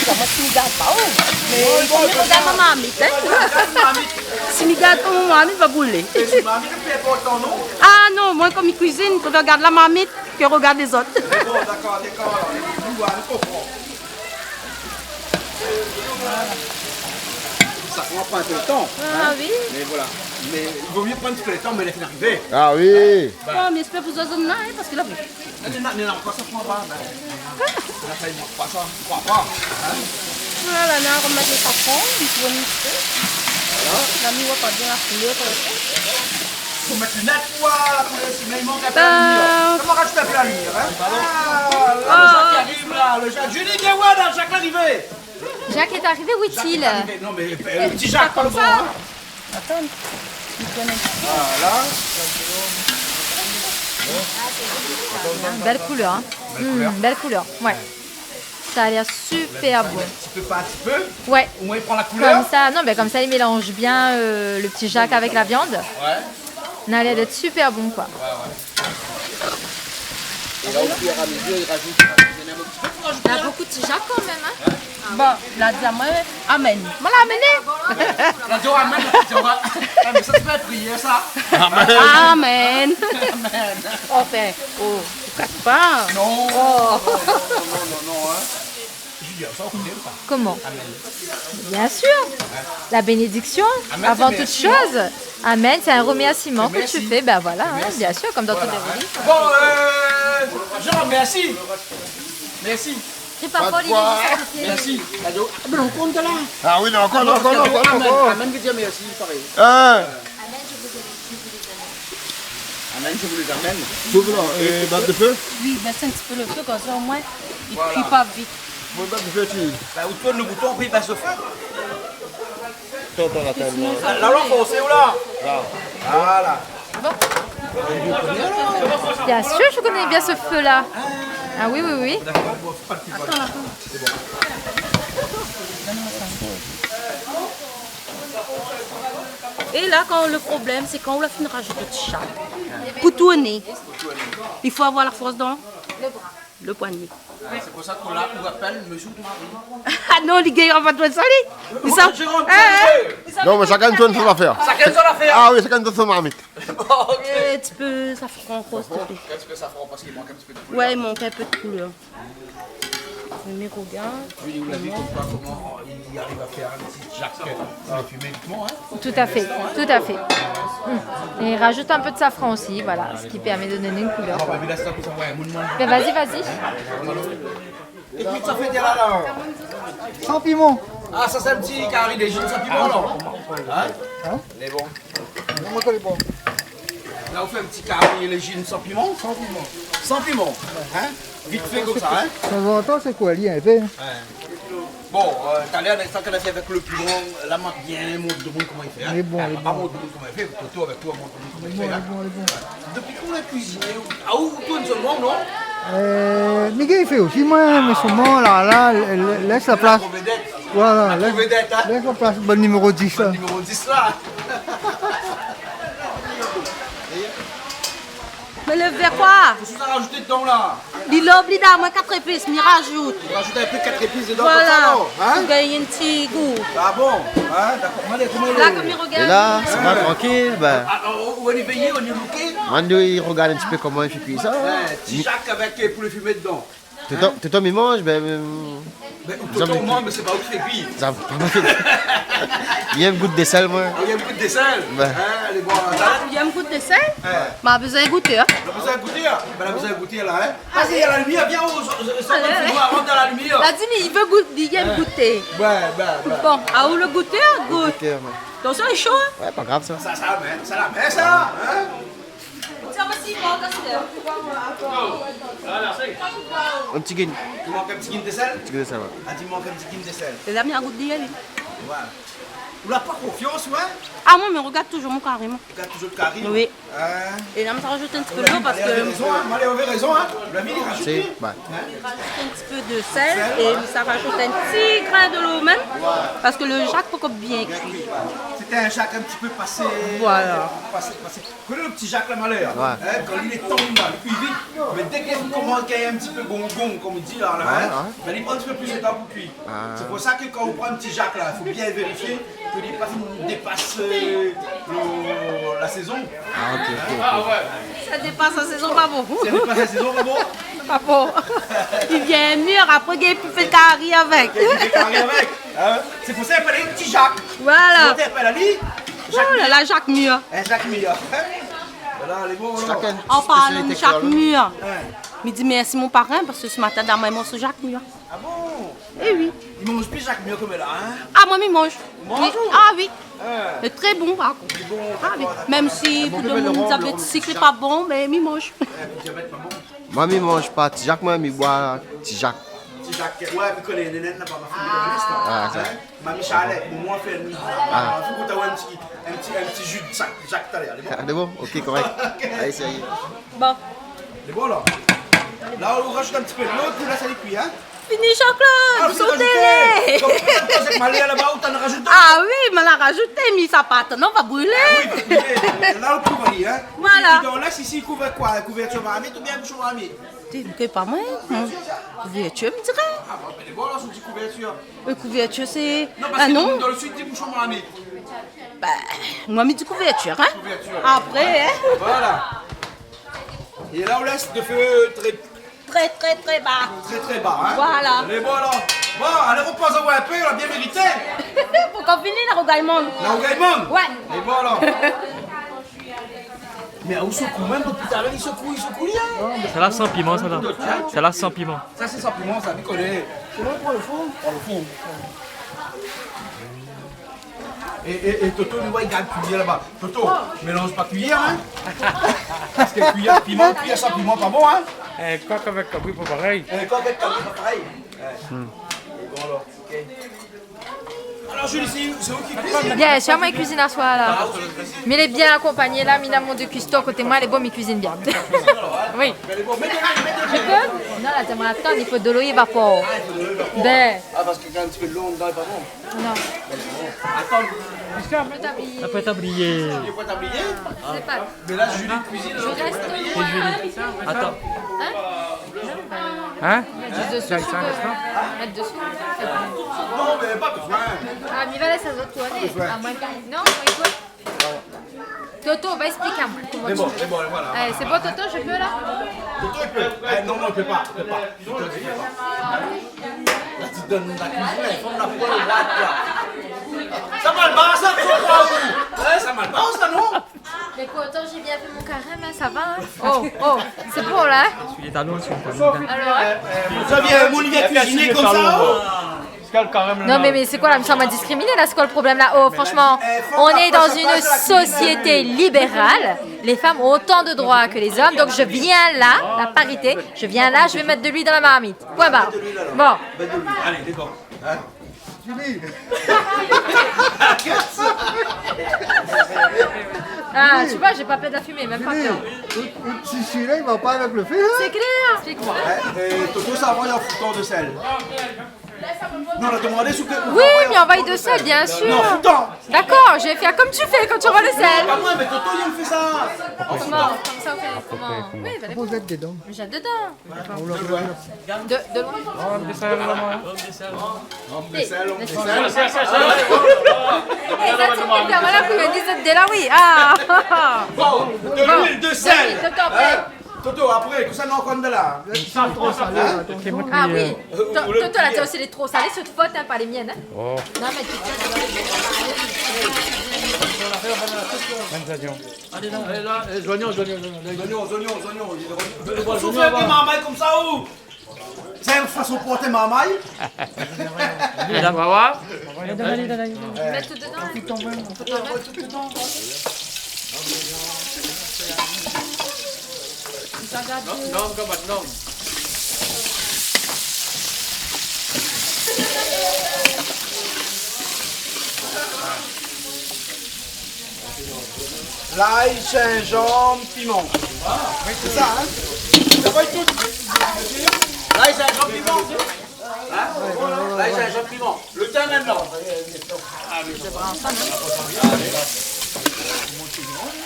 Sa, moin, si mi gard pa, oh. Mé i fo mi rogard mon marmit, hein. Gard marmit. Si mi gard pa mon marmit, va boulé. É sé marmit lo pli inportan, non ? Ah non, moin, kan mi kuizine, mi préfèr gard la marmit ke rogard lézot. Bon, dakor, dakor. Nou, nou konpran. Sa pran pa in pé lo tan, hein ? Ah oui. Mé voilà. Mé i vo mié pran in ti pé lo tan, mé lé fine arivé. Ah oui. Bon, mi éspèr pou zot, zot néna, hein, parske la, non, non, non, ankor sa pran pa, ben. La fèy i mank pa sa, mi kroi pa, hein. Voilà, la, nou va romèt lo safran, i tourn in ti pé. Voilà. La, mi voi pa bien la koulèr, konmsa. Fo mèt linèt pou voir la koulèr, sinon i mank in pé la limièr. Sa va rajout in pé la limièr, hein. Ah, la, lo jak i ariv la, lo jak. Julie, vien voir la, jak i arivé. Jak lé arivé, oué, oué. Jak lé arivé. Non, mé, euh, lo ti jak, pa lo bon, hein. Atann. Voilà. Bèl koulèr, hein. Bèl koulèr. Hmm, bèl koulèr, oué. Sa la lèr super bon. In ti pé par in ti pé. Oué. Omoin i pran la koulèr. Konmsa, non, ben, konmsa, i mélanz bien, euh, lo ti jak avèk la viann. Oué. Na lèr d'èt super bon, koi. Oué, oué. É la, o fur é a mezur, i rajout, i rajout in ti pé pou rajouté, hein. Na bonpé ti jak kan mèm, hein. Hein ? Bon, la di amoin, amèn. Moin la amené. La di amèn, la di amèn. Ah, mé sa, sé pa in prièr, sa. Amèn. Amèn. Amèn. Anfin, oh, ou kas pa. Non. Oh. Non, non, non, non, hein. Julia, sa, ou koné ou pa ? Koman ? Amèn. Bien sûr. La bénédiction, avant toute chose. Amèn, sé mèrsi, non ? Amèn, c'est un remerciement que tu fais. Ben voilà, hein, bien sûr, comme dans toutes les religions. Voilà, hein. Bon, euh, Jean, mèrsi. Mèrsi. Kri pa for, li lé zis a koté. Mèrsi. Ah, mé ou kont la. Ah oui, non, ankor, non, ankor, non, ankor, non, ankor. Amèn, amèn, vé dir mèrsi, parèy. Hein. Amèn, je vous les amène. Souf la, euh, bès lo fé ? Oui, bès in ti pé lo fé, konmsa, omoin, i kui pa vit. Voilà. Bon, bès lo fé, ti. Ben, ou tourn lo bouton, pi bès lo fé. Atann, atann, atann, non. La, la, la, fors, ou la ? La. Voilà. Bon. Bien sûr, je connais bien ce feu-là. Ah oui, oui, oui. D'accord, bon, fais pas le petit bol. Atann, atann. C'est bon. É la, kan lo problèm, sé kan ou la fine rajout lo ti jak. Pou tourné, i fo avoir la fors dan lo poigné. Ah, sé pou sa ke la, ou apèl Monsieur Marie. Ah non, li gingn pa tout sèl, li. Li sa, Jérôme, hein, hein. Non, mé shakinn tourn son afèr. Shakinn son afèr. Ah oui, shakinn tourn son marmit. Bon, OK. Euh, ti pé safran ankor, s'il te plaît. In ti pé safran, parske i mank in ti pé de koulèr. Ouais, i mank in pé de koulèr. Mé rogard. Julie, ou la vi konmkoi, koman i ariv a fèr in ti jak, euh, fimé, hein ? Tout à fait, tout à fait. Mm. Et rajoute un peu de safran aussi, voilà, ce qui permet de donner une couleur, quoi. Bon, ben, vas-y, vas-y. É kosa i fé la, la ? San piman. Ah, sa sé in ti kari légim san piman, alor. Hein ? Hein ? Lé bon. Non, moin, lé bon. La, ou fé in ti kari légim san piman ? San piman. San piman, hein ? Vit fé konmsa, hein ? Tanzantan, sé koi, li, in pé ? Ouais. Bon, euh, talèr, sa ke la fé avèk lo piman, la, ma bien mont demoun koman i fé, hein ? Lé bon, lé bon. Ma pa mont demoun koman i fé, Toto avèk toi, mont demoun koman i fé, hein ? Lé bon, lé bon. Dopi kan ou la kuiziné, ah, ou tourn solman, non ? Euh, mi gingn fé osi, moin, mé solman, la, la, lès la plas. La gro vedèt. Voilà, lès la plas, bon niméro dis, la. Bon niméro dis, la. Mé lo vèr koi ? Kosa ou la rajout dedan la ? Li lé oblizé, moin, kat zépis, mi rajout. Ou rajout in pé kat zépis dedan, voilà, konmsa, non ? Hin ? Pou gingn in ti gou. Ah bon ? Hin ? Dakor. Koman i lé, koman i lé ? La, konm i rogard. É la, sa va, trankil, bin. Ah, ah, ou, ou lé évèyé, ou lé looké ? Moin, mi rogard in ti pé koman i fé kui sa. Oué, ti jak avèk, euh, poulé fimé dedan. Toultan, toultan mi manz, bin, bin, toultan mi manz, mé sé pa ou ki fé kui. Sa va pa fé. Mi èm gout désèl, moin. Ah, ou èm gout désèl ? Bin. Hin, lé bon, la. Ou èm gout désèl ? Oué. Ma bezoin gouté, hin. Ou la bezoin gouté, hin ? Bin, ou la bezoin gouté, la, hin ? Alé. Alé, a la limièr, vien, o, o, o, sort dan lo finoir, rant dan la limièr. La di, li vé gout, li èm gouté. Oué, oué, oué. Bon, a ou lo gouté, hin, gout. Gouté, oué. Donk sa lé sho, hin ? Oué, pa grav, sa. Sa, sa, mé, sa la, mé sa, hin ? Tiens, voici, il manque un sel. In ti gin. I mank in ti gin désèl ? In ti gin désèl, oué. Ah, i mank in ti gin désèl. É la, mi gout bien, li. Voilà. Ou la pa konfians, oué ? Ah, moin, mi rogard touzour mon kari, moin. Ou rogard touzour lo kari ? Oui. Hin ? É la, mi sa rajout in ti pé dolo parske... Alé, ou avé rézon, hin. Alé, ou avé rézon, hin. Lo vin, li rajout. Sé, oué. Hin ? Mi rajout in ti pé de sèl é mi sa rajout in ti grin dolo mèm parske lo jak pankor bien kui. Sété in jak in ti pé pasé, voilà, pasé, pasé. Ou koné lo ti jak la, malèr, oué, hin, kan li lé tann la, li kui vit. Mé dèk li komans gingn in ti pé gongong, konm i di la, la, oué, hin, oué, bin, li pran in ti pé plis de tan pou kui. Ah. Sé pou sa ke kan ou pran in ti jak la, fo bien vérifié ke li la pa fine dépas, euh, lo, la sézon. Ah, ok, ok, ok. Sa dépas la sézon, pa bon. Sa dépas la sézon, pa bon. Pa bon. Li vien mir, apré, i gingn pi fé kari avèk. I gingn pi fé kari avèk. Hin ? Sé pou sa i apèl ali ti jak. Voilà. Sinon, té i apèl ali Jak Mir. Oh la la, Jak Mir. In jak mir. Voilà, lé bon, alor. Shakinn son spésialité. An parlan de jak mir, oué, mi di mèrsi mon parin parske se matin, la done amoin in morso jak mir. Ah bon ? É oui. I manz pi jak mir koméla, hin ? Ah, moin, mi manz. Ou manz ? Oui. Ah oui. Oué. Lé tré bon, par kont. Lé bon, dakor, dakor. Ah oui. Mèm si pou demoun i di lo sik lé pa bon, mé mi manz. Oué, pou diabèt, pa bon. Moin, mi manz pa ti jak, moin, mi boi ti jak. Ti jak, oué, mi koné, néna pa mal fini dan lès, hin. Ah, sa. Hin ? Mami Charlette, moin, mi fé in... Ah. Ah, fo gouté in ti, in ti, in ti ji de jak, jak talèr, lé bon ? Ah, lé bon ? Ok, korèk. Ok. Alé, sérié. Bon. Lé bon, la. La, ou rajout in ti pé dolo, ou lès ali kui, hin ? Fini, Jean-Claude, ah, ou sort la. Donk, ou la rajout, malèr laba, ou la rajout ? Ah oui, ma la rajout, mé sa pa atann, non, va brilé. Ah oui, va brilé. La, ou kouv ali, hin ? Voilà. É dan la, isi, i kouv koi ? Kouvèrtir marmit oubien boushon marmit ? Té, mi koné pa, moin. Kouvèrtir, mi diré. Ah bon, bin, lé bon, la, si ou di kouvèrtir. Euh, kouvèrtir, sé... Non, parske dan lo sid, i di boushon marmit. Bin, moin, mi di kouvèrtir, hin. Kouvèrtir. Apré, hin. Voilà. É la, ou lès lo fé tré, tré, tré, tré ba. Tré, tré ba, hin. Voilà. Lé bon, la. Bon, alé, ropoz aou in pé, ou la bien mérité. Pou kan fini, la rougay mang. La rougay mang ? Oué. Lé bon, la. Mé ou sékou mèm, dopi talèr, li sékou, li sékou, li, hin. Sa la san piman, sa la. Hin ? Sa la san piman. Sa, sé san piman, sa, mi koné. Sé bon pou lo fon. Pou lo fon. É, é, é Toto, li, oué, i gard kuiyèr laba. Toto, mélanz pa kuiyèr, hin. Parske kuiyèr piman, kuiyèr san piman, pa bon, hin. Eh, kok avèk kabri, pa parèy. Eh, kok avèk kabri, pa parèy. Oué. Hmm. Bon, alor, ok. Alor, Julie, sé, sé ou ki kuizine ? Bien sir, moin mi kuizine aswar la. Ah, ou ki kuizine. Mé lé bien akonpagné la, mi na mon dé kuisto koté moin, lé bon, mi kuizine bien. Oui. Mé lé bon, mèt dolo, mèt dolo. Je peux ? Non, la, atann, i fo dolo évapor. Ah, i fo dolo évapor. Bin. Ah, parske kan in ti pé dolo dedan, lé pa bon. Non. Atann. Apré, tablié. Apré, tablié. Sé pa... Mé la, Julie kuizine, alor, sé pa tablié. Atann. Hin ? Hin ? Mèt dosou, si ou vé. Mèt dosou. Non, mé pa bezoin. Ah, mi va lès azot tourné. Pa bezoin. Ah, moin, non, ékout. Toto, va ésplik amoin koman... Lé bon, lé bon, voilà. Eh, sé bon, Toto, je peux, la ? Toto, i pé. Eh, non, non, i pé pa, i pé pa. Toto, i pé pa. La, ti done la kuizine, la, i fèrm la port, la, koi. Sa mal baré sa, koi, ou ? Hin, sa mal baré sa, non ? Mé pourtan, j'ai bien fait mon carême, hein, ça va, hein ? Oh, oh, c'est bon, là, hein ? Essuie les talons, essuie les talons. Alors, hein ? Sa vien, moun i vien kuiziné konmsa, oh. Non, mais, mais c'est quoi, là, mi santi amoin diskriminé, là, c'est quoi le problème, là ? Oh, franchement, on est dans une société libérale. Les femmes ont autant de droits que les hommes, donc je viens là, la parité, je viens là, je vais mettre de l'huile dans ma marmite. Point barre. Bon. Allez, d'accord. Hein ? Julie. Ah, tu vois, j'ai pas peur de la fumée, même pas peur. Julie, out, out tissu la, i va pa avèk lo fé, hin ? C'est clair. Explique-moi. Eh, eh, Toto, sa va, i fo tro de sèl. Non, la demandé si ou vé... Oui, mi anvoy de sèl, bien sûr. Non, foutan. D'accord, je vais faire comme tu fais quand tu envoies le sel. Non, pa moin, mé Toto, i fé sa. An foutan. Sa ou fé koman ? Oui, ben, ou zèt dedan. Ou zèt dedan. D'accord. De, de loin. Oh, on descend vraiment, hein. On descend, on descend. Eh, sa, sé super, voilà, pou di zèt de la, oui. Ah. Bon, de l'huile, de sel. Hein ? Toto, apré, kosa nou ankor la ? Sa tro salé, la, atansion. Ah oui. Toto la di osi lé tro salé, sé out fot, hein, pa lé mienn, hein. Oh. Non, mé tu... Allez, là, allez, là, eh, zoignon, zoignon, zoignon. Zoignon, zoignon, zoignon. Ou fé dé marmay konmsa, ou ? Sé in fason pou port marmay. Madame, va voir. Donn ali, donn ali. Mèt tout dedan. Tout dedan. Non, non, non, non. Lay, zinzanm, piman. Sé sa, hein ? Sa va èt tout. Lay, zinzanm, piman. Hein ? Lay, zinzanm, piman. Lo tin mintnan.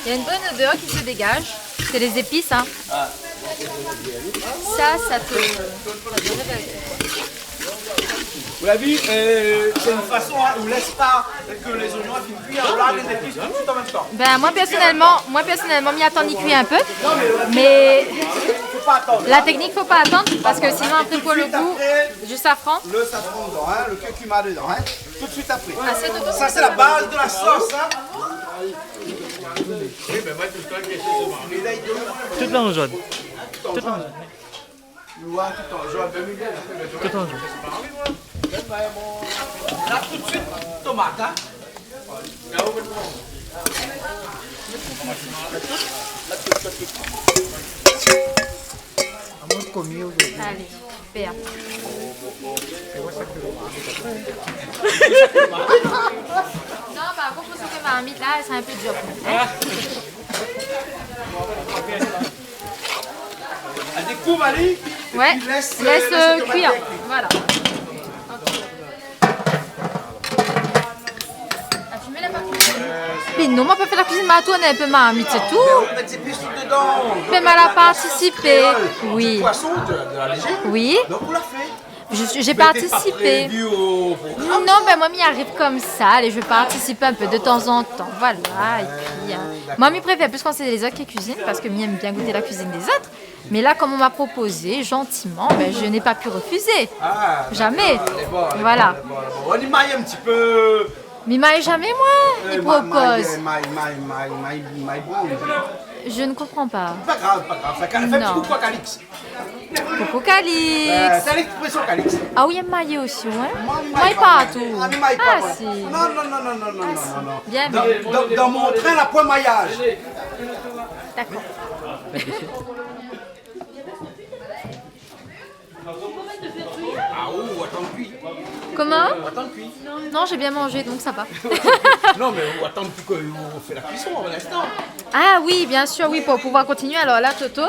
Il y a une bonne odeur qui se dégage. C'est les épices, hein. Ça, ça te... Ou la vi, euh, sé in fason, hein, ou lès pa ke lé zoignon i kui, ou la mèt lé zépis tout de suite en même temps. Ben, moi, personnellement, moi, personnellement, mi atann i kui in pé. Non, mé, euh, mé fo pa atann, hein. La technique, faut pas attendre, parce que sinon, après, pour le goût, du safran. Tout de suite après, le safran dedan, hein, le curcuma dedan, hein. Tout de suite après. Ah, c'est dedans. Ça, c'est la base de la sauce, hein. Tout la zone. Tout la zone. Tout an jou. La, tout de suite, tomat, hein. Allez, super. Non, par contre, faut sauver ma marmite là, c'est un peu dur. Hein ? Al dékouv ali, ouais, épi lès, lès, euh, lès tomat kui. Voilà. Ok. Ah, tu mets la partie. Mé non, ma pa fé la kuizine, ma tourn in pé ma marmit, sé tou. Mé ou mèt zépis tout dedan. Mé ma la partisipé. Kréol, oui. Du poisson, de, de la léger. Oui. Donc, ou la fé. Je suis, j'ai participé. Mé té pa prévu au programme, sa. Non, ben, moi, mi ariv konmsa, allez, je participe un peu de temps en temps, voilà, et puis, euh, moi, mi préfèr plus quand c'est les autres qui cuisinent, parce que mi èm bien goûter la cuisine des autres. Mais là, comme on m'a proposé, gentiment, ben, je n'ai pas pu refuser. Ah, d'accord. Jamais. Voilà. Ou i may in ti pé. Mi may zamé, moin, li propoz. Euh, ma-, may, may, may. Je ne comprends pas. Pa grav, pa grav. Sa, fé in ti koukou a Calix. Coucou Calix. Euh, salut, expression Calix. Ah oui, èm mayé osi, ouais. Moin, mi may pa, moin. Ah, si. Non, non, non. Ah, si. Bien, bien. Dan, dan, dan mon trin, la poin mayaz. D'accord. Ah, ou atann kui. Comment ? Ou atann kui. Non, j'ai bien mangé, donc ça va. Non, mé ou atann kui, ou fé la cuisson à l'instant. Ah oui, bien sûr, oui, pour pouvoir continuer. Alors là, Toto,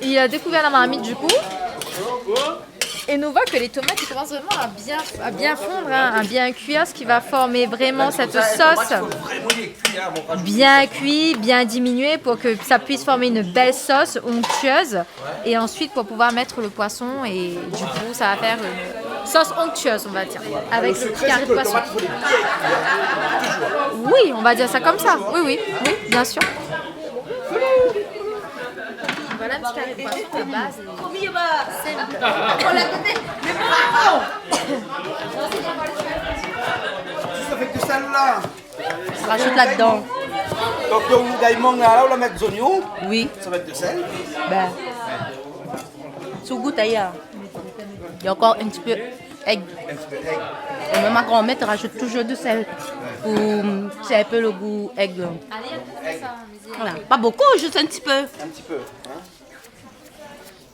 il a découvert la marmite du coup. Et on voit que les tomates, ils commencent vraiment à bien, à bien fondre, hein, à bien cuire, ce qui va former vraiment cette sauce. Bien cuit, bien diminué pour que ça puisse former une belle sauce onctueuse. Et ensuite, pour pouvoir mettre le poisson, et du coup, ça va faire une sauce onctueuse, on va dire, avec le petit carré de poisson. Le secret, c'est que les tomates, faut les bien cuire, toujours. Oui, on va dire ça comme ça. Oui, oui, oui, bien sûr. Voilà un petit carré de poisson à base. Juste avec du sel, là. Rajoute là-dedans. Donc, le rougail mangue, là, on va mettre des oignons. Oui. Ça va être de sel. Ben, sou gout, aïe. Il y a encore un petit peu aigre. Un petit peu aigre. Et même ma grand-mère te rajoute toujours du sel pour, c'est un peu le goût aigre. Voilà. Pas beaucoup, juste un petit peu. Un petit peu, hein.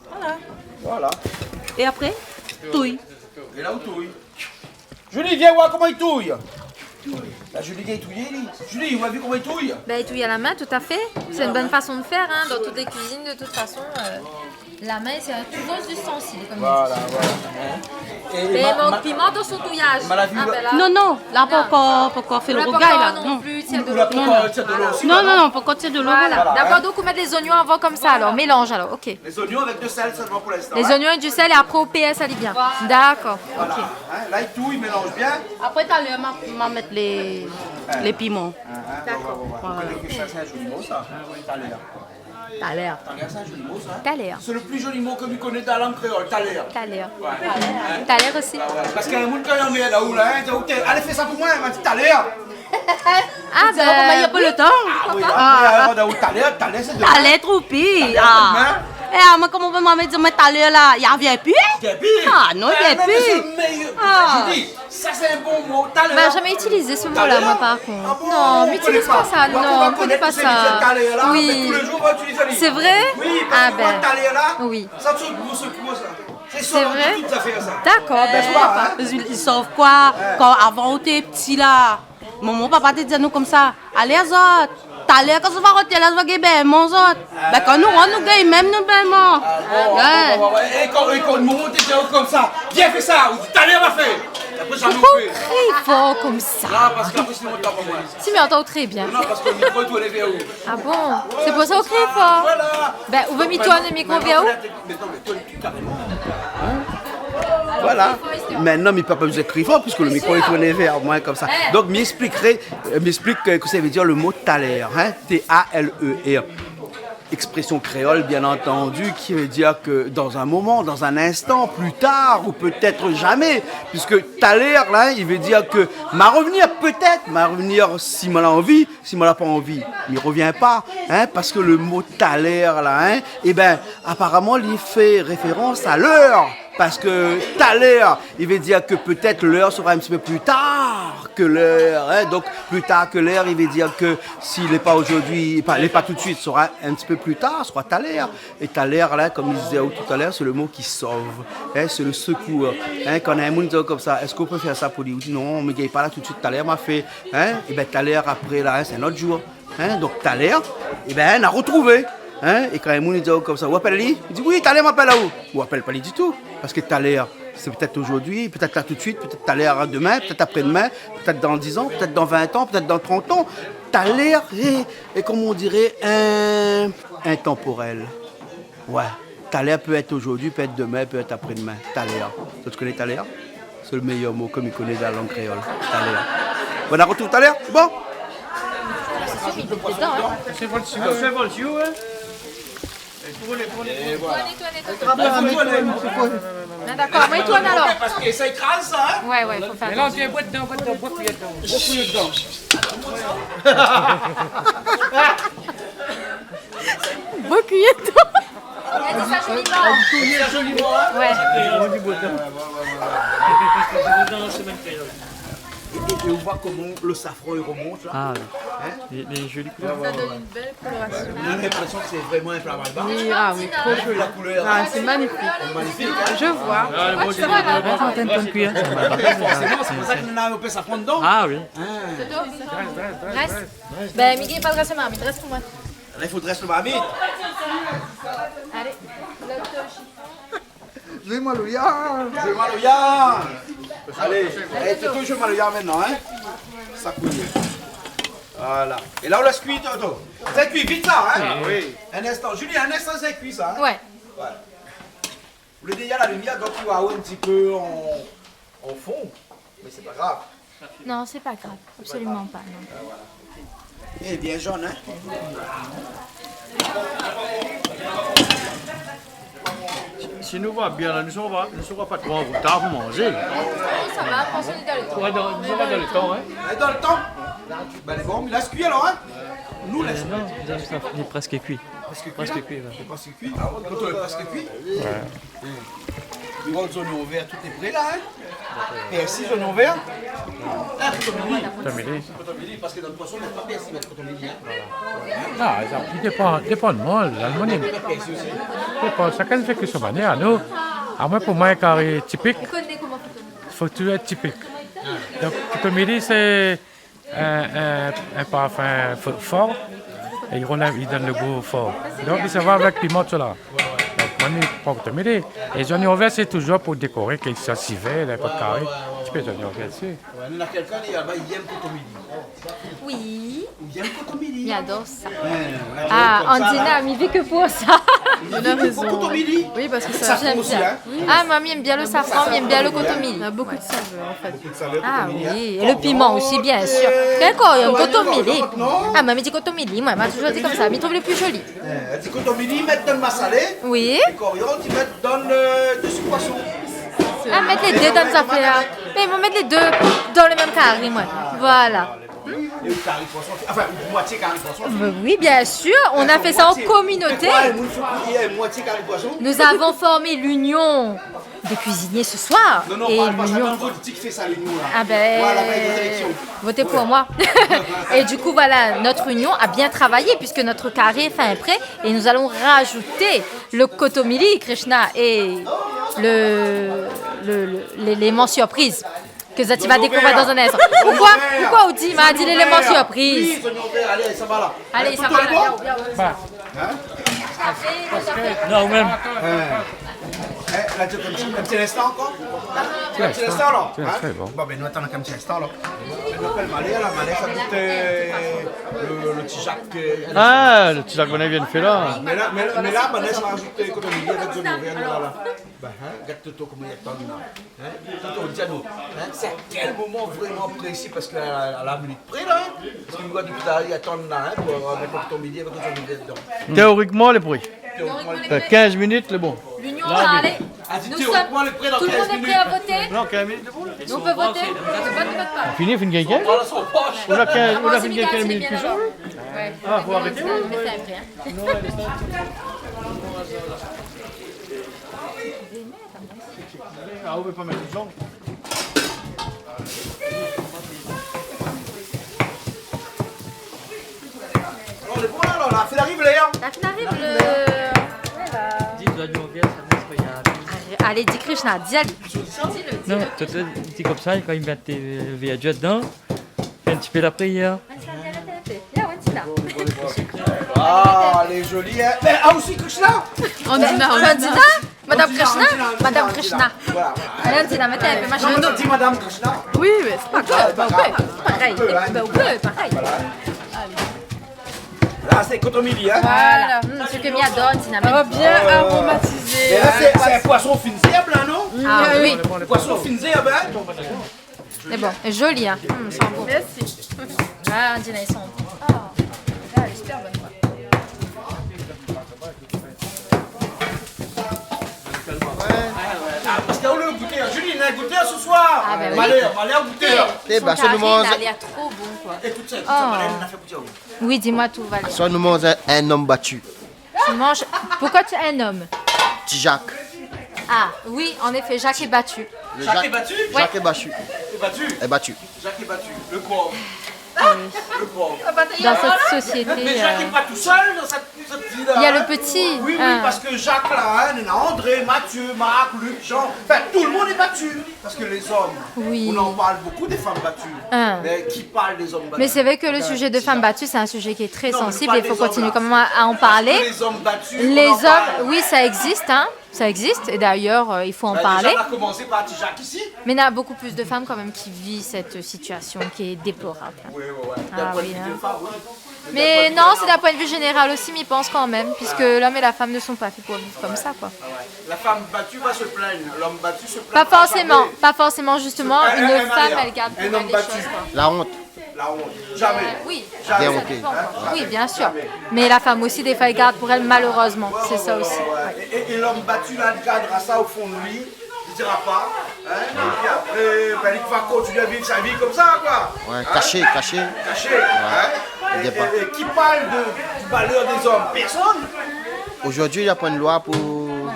Voilà. Voilà. Et après, touy. É la ou touy. Julie, vien voir koman i touy. La Julie, vien touy, li. Julie, ou la vi koman i touy ? Ben, i touy à la main, tout à fait. C'est une bonne façon de faire, hein, dans toutes les cuisines, de toute façon, euh, La min, sé touzour in istansil, konm i di. Voilà, voilà. Mé i mank piman dan son touyaz. Ah, bin la. Non, non, la, pankor, pankor fé lo rougay, la. Non. Ou la pankor tir dolo osi, non ? Non, non, pankor tir dolo, voilà. Voilà. Dakor, donk ou mèt lé zoignon avan konmsa, alor. Mélanz, alor, OK. Lé zoignon avèk do sèl solman pou linstan, in. Lé zoignon é do sèl é apré ou pèrs ali bien. Voilà. Dakor, OK. Voilà. La, i tourn, i mélanz bien. Apré, talèr, ma, ma mèt lé, lé piman. Dakor. Voilà. Ou koné ke sa, sé in zoli mo, sa. Talèr. Talèr. Talèr, sé in zoli mo, sa, in. Talèr. Sé lo pli zoli mo ke mi koné dan la lang kréol, talèr. Talèr. Talèr osi. Parske in moun, kan li anmèrd aou la, in, i di, OK, alé fé sa pou moin, ma di talèr. Ah bin, koman, na pa lo tan. Ah oui, talèr, talèr, sé demin. Talèr, tro pi. Talèr, sé demin. É, moin, koman ou pé di moin talèr la, i vien pi ? I vien pi. Ah non, i vien pi. Mé sé lo méyèr. Sa, sé in bon mo, talèr. Bin, zamé itilizé so mo-la, moin, par kont. Ah bon ? Non, mi itiliz pa sa, non, mi koné pa sa. Ou va konèt kosa i vé dir talèr la, mé tou lé zour, ou va itiliz ali. Sé vré ? Oui, parske moin, talèr la, sa sort dan mon sèkoué, sa. Sé vré ? Dakor, bin, i sov koi, kan avan ou té pti la, momon, papa té di anou konmsa, alé azot, talèr kan zot va rant la, zot va gingn bèlman, zot. Bin, kan nou rant, nou gingn mèm nou bèlman. Ah bon, ah bon, ah bon. É kan, é kan momon té di aou konmsa, vien fé sa, ou di talèr ma fé. Apré, zamé ou fé. Poukoi ou kri for konmsa ? Non, parske apré, sinon, ou antann pa moin. Si, mé mi antann tré bien. Non, parske lo mikro lé tourné vèr ou. Ah bon ? Sé pou sa ou kri for. Voilà. Bin, ou vé mi tourn lo mikro vèr ou ? Mé non, mé tourn karéman. In ? Voilà. Mintnan, mi pé pa bezoin kri for, piske lo mikro lé tourné vèr moin konmsa. Donk, mi ésplik, euh, mi ésplik, euh, kosa i vé dir lo mo talèr, in ? T A L E R. Expression créole, bien entendu, qui veut dire que dans un moment, dans un instant, plus tard, ou peut-être jamais, puisque talèr la, i vé dir ke ma revnir pétèt, ma revnir si moin la anvi, si moin la pa anvi, mi revien pa, in, parske lo mo talèr la, in, é bin, aparaman, li fé référans a lèr, parske talèr, i vé dir ke pétèt lèr sera un petit peu plus tard que l'heure, in. Donk, plus tard que l'heure, i vé dir ke si lé pa zordi, pa, lé pa tout de suite, sera un petit peu plus tard, sera talèr. É talèr la, konm mi di aou talèr, sé lo mo ki sov, in, sé lo sekour, in. Kan in moun i di aou konmsa, èske ou pé fé sa pou li ? Ou di, non, mi gingn pa la tout de suite, talèr ma fé, in. É bin, talèr apré la, in, sé in ot zour. In, donk, talèr, é bin, na rotrouvé. In, é kan in moun i di aou konmsa, ou apèl ali ? Li di, oui, talèr ma apèl aou. Ou apèl pa ali ditou. Parske talèr, sé pétèt zordi, pétèt la tout de suite, pétèt talèr, demin, pétèt apré-demin, pétèt dan diz an, pétèt dan vin an, pétèt dan trant an. Talèr lé, lé, comme on dirait, in-, intemporel. Ouais. Talèr pé èt zordi, pé èt demin, pé èt apré-demin. Talèr. Zot i koné talèr ? Sé lo méyèr mo ke mi koné dan la lang kréol. Talèr. Bon, na rotrouv talèr ? Bon. Sé vol siou, in ? Sé vol siou, in ? Tourn, tourn, tourn. Tourn, tourn, tourn. Ah, bin, mé tourn, sé koi ? Non, dakor, mé tourn alor. Parske sa i kraz sa, in ? Ouais, ouais, fo fé atansion. Mé la, ou mèt dan, mèt dan, mèt dan. Bokou de tan. Èl i di sa zoliman. Èl i di sa zoliman, in ? Ouais. É, é, é ou voi koman lo safran i remont la. Ah oui. In ? Lé, lé zoli koulèr. Ouais, ouais, ouais. Sa i donn in bèl kolorasion. Ouais, ouais. On a l'impression que c'est vraiment un plat malbar. Oui, ah oui, trop joli. La couleur. Ah, c'est magnifique. Magnifique, in ? Je vois. Ah, bon, ouais, c'est bon. Là, c'est en train de cuire, ça va. Forcément, c'est pour ça que nous avons fait safran dedans. Ah oui. In. Rès. Bin, Miguel, pa drès amoin, mé drès pou moin. La, i fo drès lo marmit. Alé. Zoué maloya. Zoué maloya. Alé, é, Toto i zoué maloya mintnan, in. Sa i kui. Voilà. É la, ou lès kui, Toto. Sa i kui vit, sa, in. Oui. In instan. Julie, in instan, sa i kui, sa, in. Ouais. Voilà. Ou lé déza la limièr, donk i voi in ti pé an, an fon, mé sé pa grav. Non, c'est pas grave, absolument pas, non. Eh, bien jaune, hein ? Si nou va bien la, nou sera, nou sera pa tro an retar pou manzé. Non, sa va, paske nou lé dan le tan. Ouais, dan, nou sera dan le tan, hein. Lé dan le tan. Bin, lé bon, mi lès kui alor, hein ? Nou lès. Euh, non, sa, sa, lé prèsk kui. Prèsk kui, la ? Prèsk kui, ouais. Lé prèsk kui. Ah, ou lé prèsk kui ? Ouais. Ou voi, zoignon vèr, tout lé pré la, hein ? Pèrsi, zoignon vèr. Ah, kotomili. Kotomili. Kotomili, parske dan le poison, i mèt pa pèrsi, i mèt kotomili, hein ? Ah, sa, i dépan, dépan de moun. La, le moun i mèt pèrsi osi. Dépan, shakinn i fé kui son manièr. Nou, amoin, pou moin, in kari tipik, fo touzour èt tipik. Donk, kotomili, sé in, in, in parfin fo-, for, é i relèv, i donn le gou for. Donk, i sava avèk piman, tousala. Donk, Zoniyon, pa kotomili. É zoniyon vèr, sé touzour pou dékoré, kèk shoz vèr, in pé karé. Ti pé zoniyon vèr, sé. Wé, nou na kèlkin, li, laba, li yèm kotomili. Oui. Ou yèm kotomili. Mi ador sa. Wé, nou la di konmsa, Andina, la. Mi vé ke pou sa. Li vé ke pou kotomili. Ou na rézon, wé. Oui, parske sa, mi yèm bien. Avèk safran osi, in. Oui, mé ah, moin mi yèm bien lo safran, mi yèm bien lo kotomili. Na bonpé de savèr, an fèt. Bonpé de savèr, kotomili, in. Ah oui, é lo piman osi, bien sir. Kèl koriann, kotomili. Koriann, non. Ah, moin mi di kotomili, moin, ma touzour di konmsa, mi trouv lo pli zoli. Wé, di kotomili, mèt dann masalé. Oui. É koriann, ou mèt dann, eu, dsi poison. Ah, mèt lé dé dann zafèr. Mé moin mèt lé dé dann lo mèm kari, moin. Voilà. É lo kari poison, anfin, moitié kari poison. Euh, oui, bien sûr, on a fait ça en communauté. Moitié. Pourquoi, moitié kari poison ? Nous avons formé l'union des cuisiniers ce soir. Non, non, parl pa sa, l'union. Bann politik i fé sa, l'union la. Ah ben, voilà, ben, les élections. Votez pour moi. Et du coup, voilà, notre union a bien travaillé puisque notre carré est fin prêt et nous allons rajouter le kotomili, Krishna, et le, le, le, l'élément surprise. Ke zot i va dékouvèr dann in instan. Zoniyon vèr. Zoniyon vèr. Poukosa, poukosa ou di, ma di léléman sirpriz ? Oui, zoniyon vèr, alé, sa va la. Alé, sa va la, bien, bien. Ba. In ? Non, ou mèm. In. É, la, ti, in ti, in ti instan ankor ? In ti instan, la. Ti instan, in ? Bon. Bon, ben, nou atann in ti instan, la. Nou apèl Malèr, la, Malèr, sa gout, eu, lo, lo ti jak, eu, ah, lo ti jak banna i vien fé la. Mé la, mé la, mé la, banna sa razout, eu, kotomili avèk zoniyon vèr, la, la. Ba, in, gard Toto koman li atann la. In ? Toto, di anou, in, sé a kèl moman vréman prési, parske a la, a la minit pré la, in, parske nou gard dopi talèr li atann la, in, pou, eu, mèt lo kotomili avèk lo zoniyon vèr dedan. Téorikman, lé pré. Téorikman, lé pré. Eu, kinz minit, lé bon. L'union va aller. Nous sommes, tout le monde est prêt à voter ? Non, kinz minit, lé bon, lé bon. On peut voter ? On peut voter ? Fini, fini, kinz ? Ou la kinz, ou la fini, kinz minit pli ta. Ouais. Ah, fo arété, non, mé sa, apré, in. Ah, ou vé pa mèt lo zong ? Alor, lé bon la, alor, la fine ariv, la, in ? La fine ariv, la. Voilà. Di zoniyon vèr, sa mèt pa. Alé, alé, di Krishna, di, alé. Di le, di le. Non, toi, toi, di konmsa, kan i mèt, eu, verdure dedan, fé in ti pé la priyèr. Ah, lé zoli, in. Mé, ah, osi Krishna. Andina, Andina. Andina ? Madame Krishna ? Andina, Andina, Madame Krishna. Voilà, voilà. Andina, mèt in pé, machin. Non, non, di Madame Krishna. Oui, mé sé pa grav. Sé pa grav. Parèy. Ou pé, in. Ben, ou pé, parèy. Voilà. Alé. La, sé kotomili, in. Voilà. Voilà. Mm, sak mi ador, Andina, mèt. Oh, bien aromatizé. É la, sé, sé in poison fine zèrb, la, non ? Ah oui. Poison fine zèrb, in ? Mé bon, lé zoli, in. Mm, i san bon. Mèrsi. Ah, Andina, i san bon. Ah, lé super bon, koi. Ah, parske ou lé gouté, in. Julie, néna gouté se soir. Ah, ben oui. Malèr, Malèr gouté. Son kari, la, lé tro bon, koi. É tout sa, tout sa, Malèr, néna fé gouté, oui. Oui, dis-moi tout, Valérie. Soit nous mangeons un homme battu. Tu manges, pourquoi tu es un homme ? Ti Jak. Ah, oui, en effet, Jak lé bati. Le Jak Jak lé bati ? Ouais. Jak lé bati. Lé bati. Lé bati. Jak lé bati. Le pauvre. Ah oui. Le pauvre. Dans cette société, mé Jak lé pa tousèl dan sèt, sèt vi la, in. Il y a le petit, oui, oui, parske Jak la, in, néna André, Mathieu, Marc, Luc, Jean. Anfin, tout le monde est battu. Parce que les hommes, oui, on en parle beaucoup des femmes battues. Hein. Mais qui parle des hommes battus ? Mais c'est vrai que le sujet de femmes battues, c'est un sujet qui est très sensible et il faut continuer quand même à, à en parler. Non, mais parle des hommes battus. Les hommes, oui, ça existe, hein. Ça existe, et d'ailleurs, euh, il faut en parler. Bah, déjà, on a commencé par Tijak ici. Mais il y a beaucoup plus de femmes quand même qui vivent cette situation qui est déplorable. Oui, oui, oui. Ah oui, hein. D'un point de vue de femme, oui. Mé non, sé d'in poin de vi zénéral osi, mi pans kanmèm, puisque l'homme et la femme ne sont pas faits pour vivre comme ça, quoi. Ah ouais. La femme battue va se plaindre, l'homme battu se plaint jamais. Pas forcément, pas forcément, justement, une femme, elle garde pour elle les choses, quoi. La honte. La honte. Jamais. Euh, oui, ça dépend, quoi. Oui, bien sûr. Jamais. Mais la femme aussi, des fois, elle garde pour elle, malheureusement. C'est ça aussi. Ouais, ouais, ouais. Et, et, et l'homme battu, là, il gardera ça au fond de lui. Li dira pa, hein, épi apré, bin, li va kontinié viv sa vi konmsa, koi. Ouais, kashé, kashé. Kashé, hein. Ouais. É, é ki parl de, du malheur des hommes ? Personne. Aujourd'hui, il y a pas une loi pour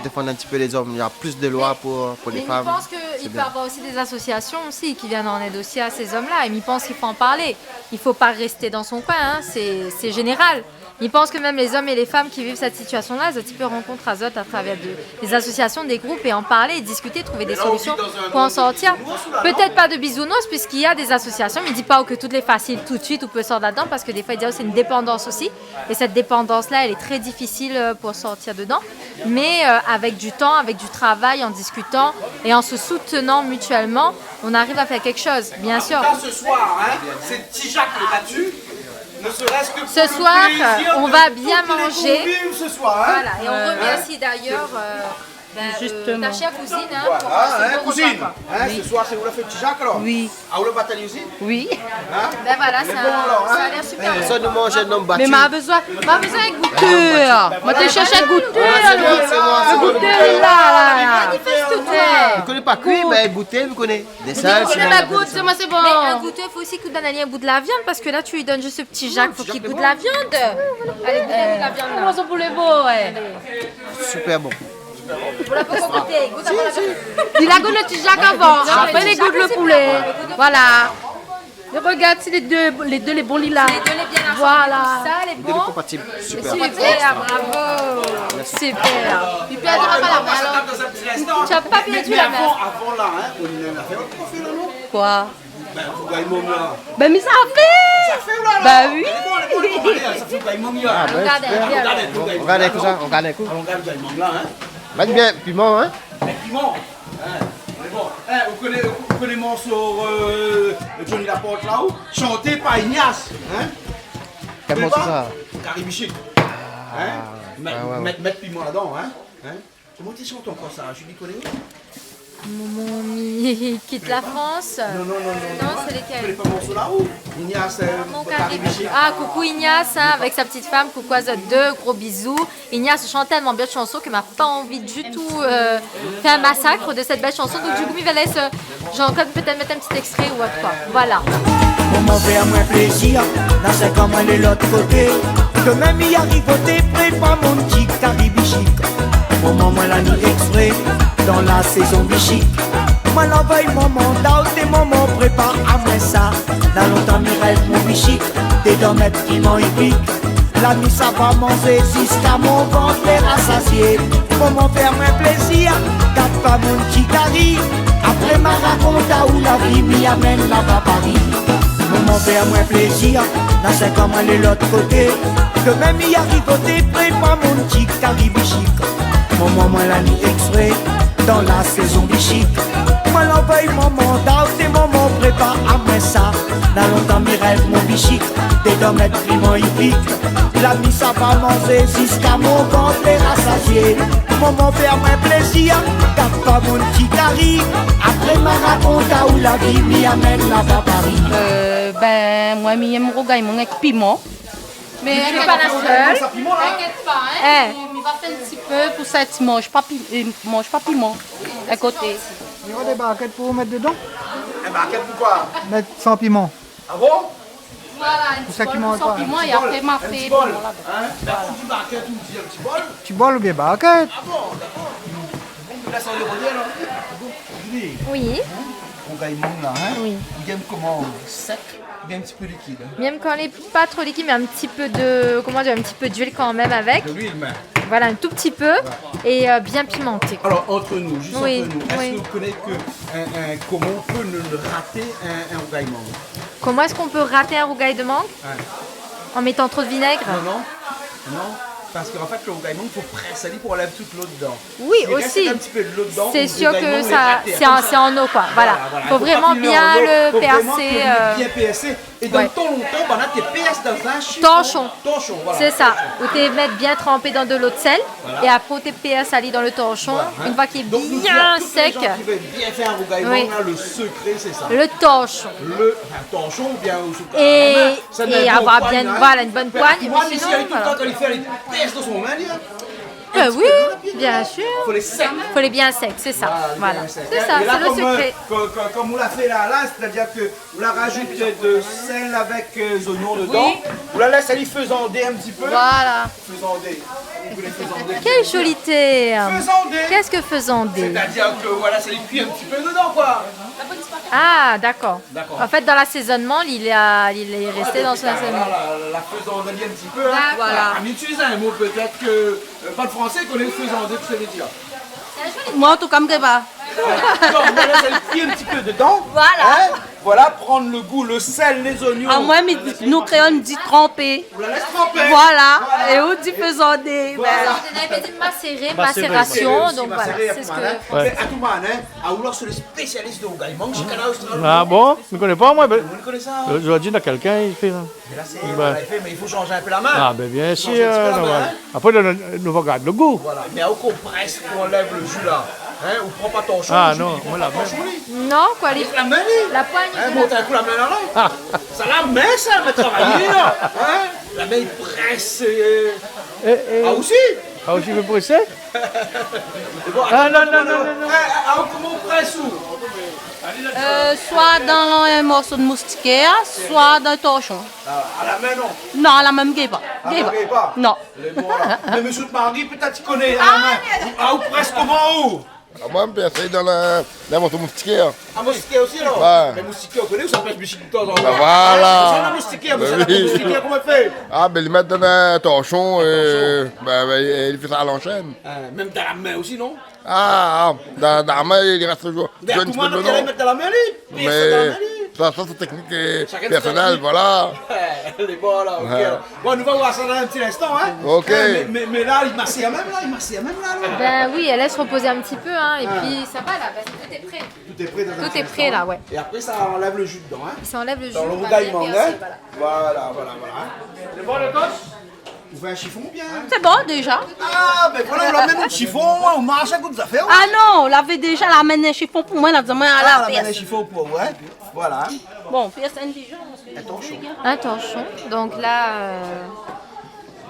défendre un petit peu les hommes. Il y a plus de lois pour, pour les femmes. Mais, mais je pense que I pé avoir osi dé asosiasion osi ki vien an èd osi a sé zom-la. É mi pans i fo an parlé. I fo pa rès dan son koin, in. Sé, sé zénéral. Mi pans ke mèm lé zom é lé fanm ki viv sèt sitiasion-la, zot i pé rankont azot atravèr dé, dé asosiasion, dé group, é an parlé, é diskité, trouv dé solision pou an sortir. Pétèt pa de bizounous, puisk'i na dé asosiasion, mi di pa ke tout lé fasil tout suit, ou pé sort ladan, parske défoi, i di, oh, sé in dépandans osi. É sèt dépandans-la, èl lé trè difisil, euh, pou sortir dedan. Mé, euh, avèk du tan, avèk du travay, an diskitan é an se soutenan mitièlman, on arrive à faire quelque chose, bien sûr. En tout cas, ce soir, hein, c'est Tijak le battu. Ne serait-ce que pour le plaisir de tous les convives ce soir, hein. Ce soir, euh, on va bien manger. Voilà, et on remercie d'ailleurs, euh, ben, euh, ta chère cousine, hein, pour ce bon repas, quoi. Justement. Voilà, hein, cousine. Hein, ce soir, c'est vous la fête Tijak, alors ? Oui. Ah, ou la batay osi ? Oui. Hein ? Ben voilà, ça, ça a l'air super bon. Mé bon, alors, hein ? Sa nou manz in nonm bati. Mé ma bezoin, ma bezoin in goutèr. Moin té shèrsh in goutèr. Ah, sé moin, sé moin, sé moin, le goutèr. Goutèr la, la, la. Manifeste-toi. Li koné pa kui, mé goutèr, li koné. Dé sèl, sinon, li koné pa. Gout, sé moin, sé bon. Mé in goutèr, fo osi ke ou donn ali in bout la viann, parske la, tu lui donnes juste ce petit Tijak, fo li gout la viann. Allez, gout in bout la viann, la. Koman sa pou lé bo, ouais. Super bon. Ou la pankor gouté, gout avan la viann. Li la gout le Tijak avan, apré li gout le poulé. Voilà. Li rogard si lé dé, lé dé lé bon, li la. Si lé dé lé bien ansanm, voilà, tout sa lé bon. Lé dé lé konpatib. Super. Super, bravo. Merci. Super. Li pèrd pa la min, alor. Tu as pas perdu la main. Mé avan, avan la, hein, ou néna in nafèr, ou fé la, non ? Koi ? Ben, pou gay mom la. Ben, mi sa fé. Sa fé la, la. Ben oui. Alé, bon, alé, bon, alé, bon, alé, sa fé gay mom la. Ah, ben, super. Regardez, regardez, regardez. Regardez tout ça, regardez tout. Alon gard gay mom la, hein. Mèt bien piman, hein. Mèt piman. Hein, mé bon. Hein, ou koné, ou koné morso, euh, Johnny Laporte la, ou ? Shanté par Ignace, hein ? Kèl morso sa ? Kari Bichik. Hein ? Ah, ouais, ouais. Mèt, mèt piman ladan, hein ? Hein ? Koman té shant ankor sa ? Julie koné ? Momon mi kit la Frans. Non, non, non, non. Non, sé lékèl ? Ou koné pa morso la, ou ? Ignace, euh, Kari Bichik. Ah, coucou Ignace, hein, avec sa petite femme. Coucou à eux deux, gros bisous. Ignace shant tèlman bien de chansons ke ma pa anvi du tout, euh, fé in masak de sèt bèl shanson. Donk, du kou, mi va lès, euh, Jean-Claude, pétèt mèt in ti èkstré ou ot, koi. Voilà. Momon fé amoin plézir, na sink an moin lé lot koté. Ke mèm i ariv oté, prépar mon ti kari bichik. Momon, moin la ni èkstré dan la sézon bichik. Moin la anvoy momon, daoté momon, prépar amoin sa. Na lontan mi rèv mon bichik, dedan mèt piman épik. La mi sava manzé ziska mon vant lé rasazié. Momon fé amoin plézir, gard pa mon ti kari. Apré ma rakont aou la vi mi amèn laba Paris. Momon fé amoin plézir, na sink an moin lé lot koté. Ke mèm i ariv oté, prépar mon ti kari bichik. Momon, moin la ni èkstré dan la sézon bichik. Moin la anvoy momon, daoté momon, prépar amoin sa. Na lontan mi rèv mon bichik, dedan mèt piman épik. La mi sava manzé ziska mon vant lé rasazié. Momon fé amoin plézir, gard pa mon ti kari. Apré ma rakont aou la vi mi amèn laba Paris. Euh, ben, moin mi èm rougay mang èk piman. Mé mi lé pa la sèl. T'inquiète pas, hein. Eh. Mi, mi va fé in ti pé pou sa, ti manz pa pi-, euh, manz pa piman. A koté. Néna dé barkèt pou mèt dedan ? In barkèt pou koi ? Mèt san piman. Ah bon ? Voilà, in ti bol pou san piman, é apré ma fé pou moin la. Pou sa ki manz pa. In ti bol. Hein ? Voilà. Mé ou di barkèt, ou di in ti bol ? Ti bol oubien barkèt. Ah bon, dakor. Bon, la sa lé rolié la. Bon, Julie. Oui. Hein ? Rougay mang la, hein ? Oui. Ou èm koman, sèk ? Oubien in ti pé likid, hein ? Miam kan lé pa tro likid, mé in ti pé de, koman dir, in ti pé d'luil kan mèm avèk. De l'huile, mé. Voilà, in tou ti pé. Ouais. É, euh, bien pimanté, koi. Alors, entre nous, juste entre nous, est-ce que vous connaissez que un, un, comment on peut ne, ne rater un, un rougail mangue ? Comment est-ce qu'on peut rater un rougail de mangue ? Ouais. En mettant trop de vinaigre ? Non, non, non. Parce qu'en fait, le rougail mangue, faut presser ali pou anlèv tout lo dedan. Oui, aussi. Si i rès in ti pé dolo dedan, sé sir ke sa, sé an, sé an o, koi. Voilà, voilà. Fo vréman bien lo pèrsé, euh, bien pèrsé. É dan tan lontan, banna té pèrs dan in torchon. Torchon, voilà, torchon. Sé sa. Ou té mèt bien tranpé dan dolo d'sèl, é apré ou té pèrs ali dan lo torchon. Voilà, hein. Une fois qu'il est bien sec. Donc, nous disons à tous les gens qui veulent bien faire un rougail mangue, là, le secret, c'est ça. Oui. Le torchon. Le, enfin, torchon ou bien, euh, sou la main. É avoir bien, voilà, une bonne poigne, hein. Voilà, une bonne poigne, mais sinon, voilà. Mé moin, mi di ali toultan, kan li fé, li pèrs dan son min, li, hein. Bah oui, bien sûr. Faut les secs. Faut les bien secs, c'est ça. Voilà, voilà. Bien secs. C'est ça, c'est le secret. Et là, comme, euh, comme, comme, comme on l'a fait là, là, c'est-à-dire que on la rajoute de sel avec, euh, les oignons dedans. Oui. On la laisse aller faisander un petit peu. Voilà. Faisander. Vous voulez faisander ? Quel joli terme. Faisander. Qu'est-ce que faisander ? C'est-à-dire que, voilà, ça y cuit un petit peu dedans, quoi. Ah, d'accord. D'accord. En fait, dans l'assaisonnement, il a, il est resté dans son assaisonnement. Ouais, mais voilà, la, la faisanderie un petit peu, hein. D'accord. Voilà. Ah, mais utilisez un mot peut-être que, euh, pas de français, connaît le faisander, tu sais le dire. Moin, an tou ka, mi koné pa. Non, on laisse aller cuire un petit peu dedans. Voilà. Hein ? Voilà, prendre le goût, le sel, les oignons. Ah, moin, mi, nou kréol, nou di tranpé. On la laisse tremper. Voilà. Voilà. É ou di faisander. Voilà. Ben. Ou la di macérer, macération, donc voilà, c'est ce que... Ouais. Mais Atoumane, hein, alors c'est le spécialiste de rougail mangue, chez Kanal Austral. Ah bon ? Mi koné pa, moin, ben, ou koné sa ? Zordi, na kèlkin i fé sa. Mais là, c'est, ouais, on l'a fait, mais il faut changer un peu la main. Ah, ben, bien sûr, changer un petit peu la main, hein. Normal. Après, nou, nou, nou va gard le gou. Voilà. Mais ou près pou anlèv le ju la. Hein, ou pran pa torchon, ah, non, moin la min. Torchon, li. Non, quoi, les... Avec la main, li. La poigne, hein, je... Mont in kou la min la, la. Ah. Sa la min, sa, mé travayèr, hein. La min i près, euh... Eh, eh. Ah, osi. Ah, osi, mi près. Bon, ah, non, non, non, non, non. Eh, ah, koman ou près, ou ? Euh, soi dan in morso de moustikèr, soi dan torchon. Ah, a la min, non ? Non, a la min, mi gingn pa. A la min, ou gingn pa ? Non. Lé bon, la. Mé mésyé Mari, pétèt i koné, a la min. Ah, ou près koman, ou ? Ah, moin, mi pèrs dan la, dan in morso de moustikèr. Ah, moustikèr osi, alor ? Ouais. Mé moustikèr, ou koné, sa i pès bichik de tan zan tan. Bah, voilà. Ah, sé sa, la moustikèr, mé sa, la moustikèr, koman i fé ? Ah, ben, li mèt dan in torchon, euh, torchon. Bah, bah, li fé sa a l'anshèn. Ah, mèm dan la min osi, non ? Ah, ah, dan, dan la min, li rès toujour. Mé koman i mèt dan la min, li ? Mé sa, sa, sé in teknik, euh, pèrsonèl, voilà. Shakinn son teknik. Lé bon, la, OK, alor. Bon, nou va oir sa dan in ti linstan, hein. OK. Hein, mé, mé, mé la, li masèr mèm, la, li masèr mèm, la, alor. Ben oui, elle laisse reposer un petit peu, hein, et puis ça va, là, parce que tout est prêt. Tout est prêt dans un instant. Tout est prêt, là, ouais. Et après, ça enlève le jus dedans, hein. Ça enlève le jus, on va bien verser, voilà. Dans le rougail mangue, hein. Voilà, voilà, voilà, hein. Lé bon, le coach ? Ou vé in shifon oubien ? Sé bon, déza. Ah, ben voilà, ou la amenn in shifon, ou marsh akoz zafèr, ou. Ah non, lavé déza la amenn in shifon pou moin, la di amoin, ah, la amenn in shifon pou ou, ouais. Voilà. Bon, pièce indigène, parce que... In torchon. Un torchon. Donc là, euh,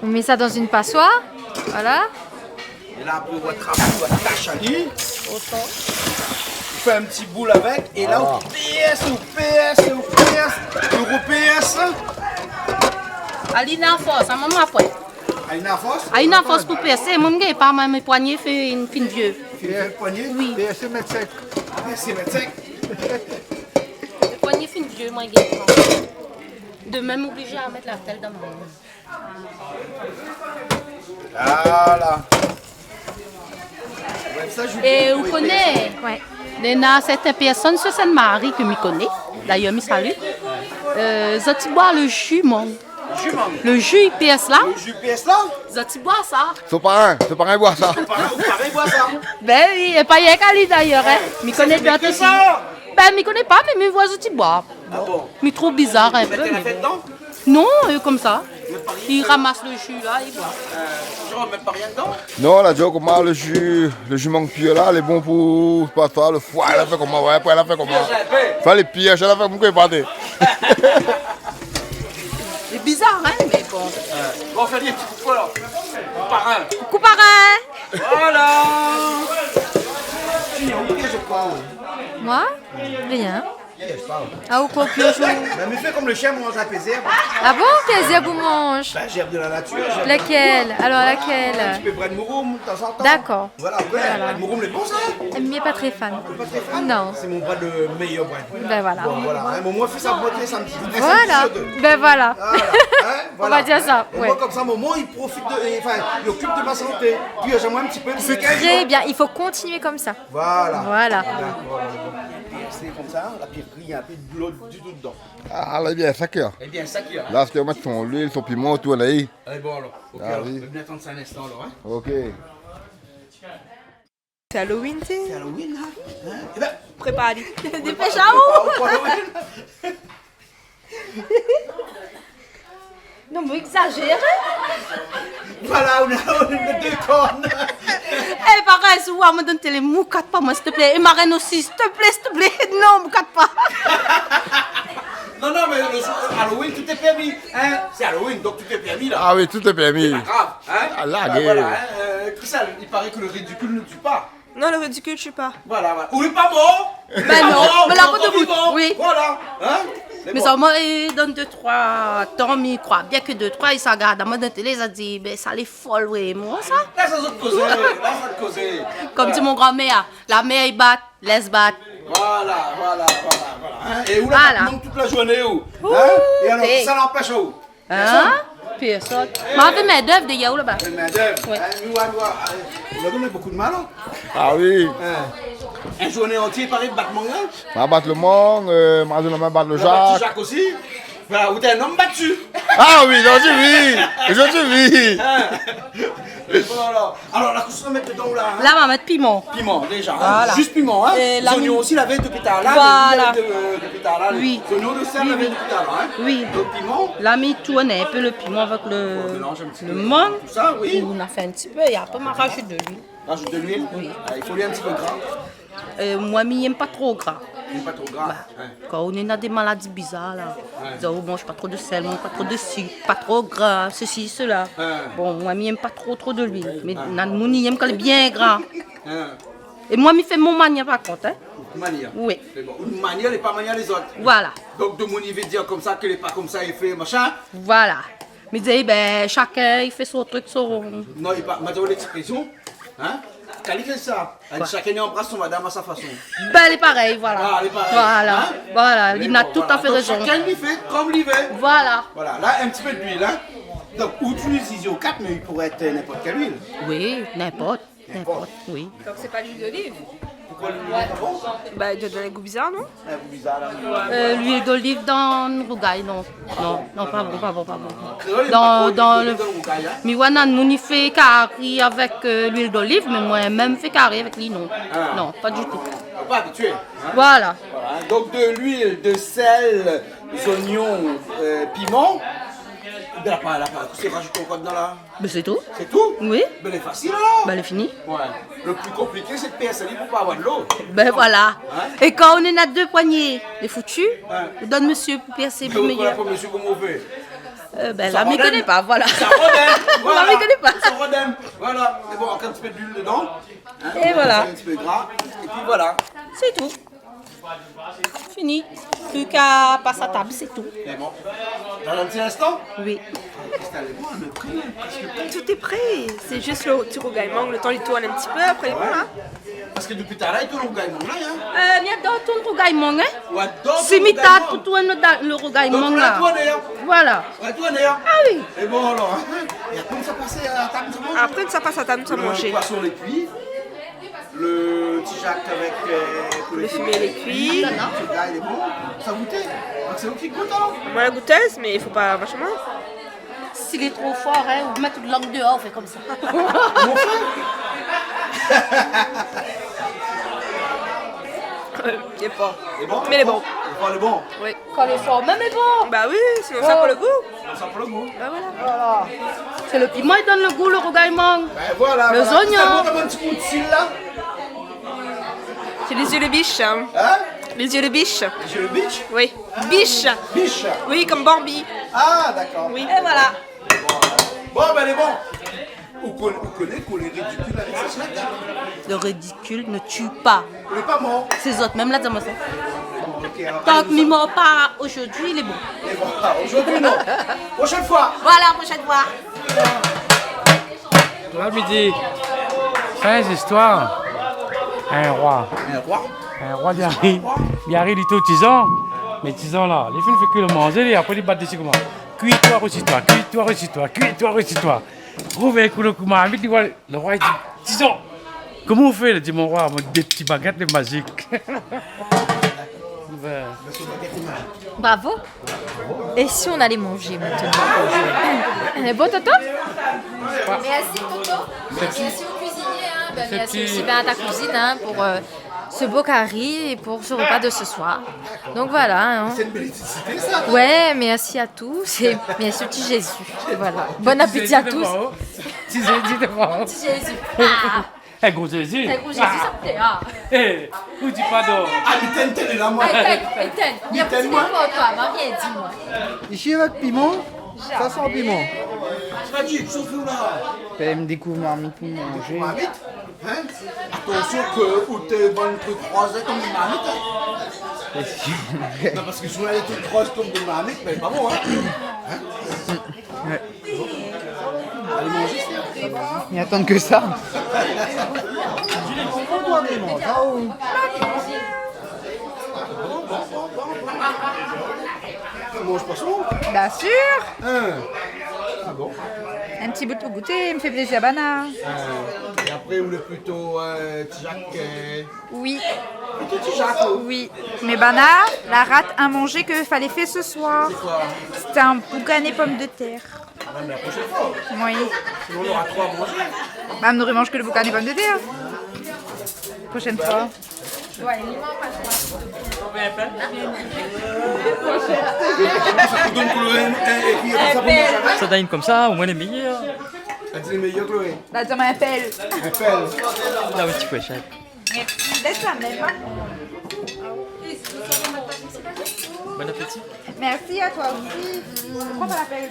on met ça dans une passoire. Voilà. É la, apré, ou atrap, ou atash ali. Otan. Ou fé in ti boul avèk. É la, ou pèrs, ou pèrs, ou pèrs, ou ropèrs. Ali na fors, a moman apré. Ali na fors ? Ali na fors pou pèrsé. Moin, mi gingn pa, moin, mé poigné fé, fine vié. Fine vié, poigné ? Oui. Pèrsé mèt sèk. Pèrsé mèt sèk. Mé poigné fine vié, moin, mi gingn pa. Demin, mi oblizé a mèt la sèl dan mon... Voilà. É ou koné, ouais, néna sèrtin pèrsone su Sint-Mari ke mi koné, dayèr mi sali, euh, zot i boir le ju mang. Ju mang. Le ju i pèrs la. Le ju i pèrs la ? Zot i boir sa. Son parin, son parin i boir sa. Son parin, son parin i boir sa. Ben oui, é pa rienk ali dayèr, hein. Mi koné bien osi. Ben, mi koné pa, mé mi voi zot i boir. Ah bon ? Mi trouv bizar in pé, mé bon. Mèt la fèt dedan ? Non, euh, konmsa. I ramas le ju la, i boir. Euh, Jean, mèt pa rien dedan ? Non, la di amoin, le ju, le ju mang pir la, lé bon pou, pa sa, le foi, la fé koman, ouais, apré, la fé koman. Pièz in pé. Sa, lé pièz, la fé koman, pa dé. Lé bizar, hein, mé bon. Euh, bon, fé in ti koukou, alor. Koukou, parin. Koukou, parin. Voilà. Si, ou pièz, je crois, ouais. Moi ? Rien. Pièz pa, ouais. Ah, ou koué, pièz ou ? Ben, mi fé konm le shien, mi manz in pé zèrb. Ah bon ? Kèl zèrb ou manz ? Ben, zèrb de la natir, zèrb de la natir. Laquelle ? Alors, laquelle ? Voilà, in ti pé brèd mouroum, tazantan. D'accord. Voilà, ouais, brèd mouroum, lé bon, sa. Mé pa tré fan. Ou lé pa tré fan ? Non. Sé mon brèd, le méyèr brèd. Ben voilà. Bon, voilà, hein, bon, moin, mi fé sa pou moin, sa, in ti pé. Voilà. Ben voilà. Voilà, hein, voilà. On va dire ça, ouais. Moin, konmsa, momon, li profit de, enfin, li okip de ma santé. Pi, euh, j'aime un petit peu de... C'est très bien, il faut continuer comme ça. Voilà. Voilà. D'accord, voilà. Sé konmsa, la, pi rien, pi dolo ditou dedan. Ah, la, bien, sa ki a. Eh bien, sa ki a. La, sé mèt son luil, son piman, tout, la, i... Alé, bon, alor. OK, alor. Ah oui. Vien atann sa in instan, alor, hein. OK. Sé Halloween, sé ? Sé Halloween, la. Hein ? Eh ben, prépar ali. Dépêche-toi. Prépar ali pou Halloween. Non, mé ou égzazèr, hein ? Voilà, ou na, ou na dé korn. Eh, parèy, si ou oi, amoin donn télé, moukat pa moin, s'il te plaît. É marène osi, s'il te plaît, s'il te plaît. Non, moukat pa. Non, non, mé le jour Halloween, tout est permis, hein ? C'est Halloween, donc tout est permis, là. Ah oui, tout est permis. C'est pas grave, hein ? Ah, la, euh, voilà, hein, euh, Sèl, il paraît que le ridicule ne tue pas. Non, le ridicule tue pas. Voilà, voilà. Ou lé pa mor. Ben non, mé la, ou lé ankor vivan. Oui. Voilà. Hein ? Mé bon. Sa, moin, i donn dé troi tan, mi kroi bien ke dé troi i sa gard amoin dan télé, sa di, ben, sa lé fol, oui, moin, sa. La, sa zot kozé, la, sa kozé. Konm di mon granmèr, la mèr i bat, lès bat. Voilà, voilà, voilà, voilà. Hein ? É ou la, tout la zourné, ou ? Hein ? É alor, kisa la anpès aou ? Hein ? Pèrsone. Pèrsone. Mé avèk min dèv déyèr ou laba. Avèk min dèv. Ouais. Hein, nou va, nou va. Ou la donn bonpé d'mal, hein ? Ah oui. Hein. In zourné antié, paré, bat mang, hein ? Ma bat lo mang, euh, ma di la ma bat lo zak. Ou la bat zak osi ? Voilà, ou té in om bati. Ah oui, zordi oui. Zordi oui. Hein ? Bon, alor. Alor, la, kosa ou sa mèt dedan, la, hein ? La, ma mèt piman. Piman, déza, hein ? Voilà. Zis piman, hein ? É la, zoignon osi, lavé dopi talèr, la, voilà, de, de, dopi talèr, la. Oui. Zoignon, de sèl, oui, lavé dopi talèr, hein ? Oui. Lo piman. La, mi tourn in pé lo piman avèk lo, lo mang. Mélanz in ti pé tout sa, oui. Ou na fé in ti pé, é apré, ma razout de luil. Razout de luil ? Oui. Ah, i fo in ti pé gra. Euh, moin, mi yèm pa tro gra. Ou yèm pa tro gra ? Ba, hein. Kan ou néna dé maladi bizar, la, ouais, i di aou, manz pa tro de sèl, manz pa tro de sik, pa tro gra, sesi, sela. Hein. Bon, moin, mi yèm pa tro, tro de luil. Mé, hein, na moun i yèm kan lé bien gra. Hein. É moin, mi fé mon manièr, par kont, hein. Manièr. Oui. Mé bon, in manièr, lé pa manièr lézot. Voilà. Donk, demoun i vé dir konmsa, ke lé pa konmsa i fé, machin. Voilà. Mi di, ben, shakinn i fé son trik, son... Non, i pa, ma di aou lèksprésyon, hein ? Kan li fé sa, koi ? Shakinn i anbras son madam a sa fason. Ben, lé parèy, voilà. Ah, lé parèy, hein ? Voilà, voilà, li na tout a fé rézon. Mé bon, voilà. Donk, shakinn i fé konm li vé. Voilà. Voilà, la, in ti pé d'luil, hein. Donk, ou itiliz Isio kat, mé i pouré èt ninport kèl luil. Oui, ninport. Ninport. Ninport, oui. Donk sé pa luil d'oliv ? Poukoi luil d'oliv ? Ba, i donn in gou bizar, non ? In gou bizar, la. Euh, luil d'oliv dan rougay, non. Non, non, pa bon, pa bon, pa bon. Kréol i yèm pa tro luil d'oliv dan rougay, hein ? Dan, dan lo, mi oi, na moun i fé kari avèk, euh, luil d'oliv, mé moin mèm fé kari avèk li, non. Ah. Non, pa ditou. Pa abitié, hein ? Voilà. Voilà, hein. Donk de luil, de sèl, zoignon, euh, piman. De la pa, la pa, sé razout ankor dedan, la ? Ben, sé tou. Sé tou ? Oui. Ben, lé fasil, alor. Ben, lé fini. Ouais. Lo pli konpliké, sé de pèrs ali pou pa avoir dolo. Ben, voilà. Hein ? É kan ou néna dé poigné, lé foutu, hein, ou donn mésyé pou pèrsé, pou méyèr. Mé ou koné pa mésyé koman ou fé ? Euh, ben, la, mi koné pa, voilà. Sa rodèm. Voilà. La, mi koné pa. Sa rodèm. Voilà. É bon, ankor in ti pé d'luil dedan. Hein, é voilà. In ti pé gra. É pi voilà. Sé tou. Fini. Pli ka pas a tab, sé tou. Sé bon. Dan in ti instan ? Oui. Kristal lé bon, lé pré, prèsk pré. Tout est prêt. C'est juste le petit rougail mangue, le temps il tourne un petit peu, après il est bon, hein. Parske dopi talèr li tourn rougay mang la, hein. Euh, mi ador tourn rougay mang, hein. Ou ador tourn rougay mang. Si mi tard pou tourn lo da-, lo rougay mang la. Donk ou la tourné, hein. Voilà. Ou la tourné, hein. Ah oui. É bon, alor, hein. É apré, nou sa pas a tab, nou sa manzé. Apré, nou sa pas a tab, nou sa manzé. Lo poison lé kui. Lo ti zak avèk, euh, poulé fimé lé kui. Lo poulé fimé lé kui. Ti gars lé bon. Sa gouté. Donk sé ou ki gout, alor ? Moin la goutèz, mé i fo pa vachman. Si lé tro for, hein, ou mèt out lang déor, ou fé konmsa. Koman ou fé ? Lé for. Lé bon ? Mé lé bon. Lé for, lé bon. Oui. Kan lé for mèm lé bon. Ba oui, sinon sa pou lo gou. Sa pou lo gou. Ba voilà. Voilà. Sé lo piman i donn lo gou, lo rougay mang. Ben voilà, voilà. Lo zoignon. Sa i donn in ti gou de sil la. C'est les yeux de biche, hein. Hein ? Les yeux de biche. Les yeux de biche ? Oui. Biche. Biche. Oui, comme Bambi. Ah, d'accord. Oui. Et voilà. Bon, ben, lé bon. Ou koné, ou koné ke lé ridikil avèk sa sèch ? Le ridicule ne tue pas. Lé pa mor. Sé zot mèm la di amoin sa. Bon, ok, alor, alé, nou sa. Tan ke mi mor pa zordi, lé bon. Lé bon, ah, zordi, non. Proshèn foi. Voilà, proshèn foi. La, mi di, sé in zistoir. In roi. In roi ? In roi, li ariv, li ariv, li trouv Tizan. Mé Tizan la, li fine fé kui lo manzé, li, apré li bat dési koman. Cuis-toi, rôtis-toi, cuis-toi, rôtis-toi, cuis-toi, rôtis-toi. Rouv in kou lo kou marmit, li voi lo roi, li di, Tizan, koman ou fé ? Li di, mon roi, moin na dé ti bagèt, lé mazik. Ben. Bravo. Et si on allait manger maintenant ? Bon, Toto ? Merci, Toto. Merci aux cuisiniers, hein. Ben, merci aussi, ben, à ta cousine, hein, pour, euh, ce beau carry et pour ce repas de ce soir. Donc voilà, hein. C'est une belle idée, ça. Ouais, merci à tous et merci au petit Jésus. Voilà. Bon appétit à tous. Petit Jésus devant. Petit Jésus. Ah. Eh, gro Jésus. Eh, gro Jésus, sa pé, ah. Eh, ou di pardon. Ah, mé tèn, tèn la, moin. Éteins, éteins. Mé tèn, moin. Isi, avèk piman, Sa san piman. Sa di, sof la. Fé m dékouv marmit pou manzé. Marmit, hein ? Atansion ke ou té bann truk krozé konm dé marmit, hein ? Sé sir. Non, parske si ou na dé truk kroz konm dé marmit, bin, pa bon, hein ? Hein ? Ouais. Alé manzé, sé... I atann ke sa. Ou manz pa sa ? Bien sir. Hein ? Ah bon ? In ti bout pou gouté, i fé plézir bana. Hein. É apré, ou lé plito, euh, Ti Jak, euh... Oui. Plito Ti Jak, ou ? Oui. Mé bana la rat in manzé ke falé fé se soir. Sé koi ? Sété in boukané pomdetèr. Ah, mé la proshèn foi. Oui. Sinon, nou nora tro manzé. Ba, nou manz ke le boukané pomdetèr. Proshèn foi. Sa i donn koulèr, é, é pi, sa pou manzé. Sa i donn konmsa, omoin lé méyèr. Èl di lé méyèr, Chloé. La, di amoin in pèl. In pèl. La, in ti fouéshèt. Mèrsi, lès la mèm, hein. Bon appétit. Merci à toi aussi. Pourquoi pas la pèl ?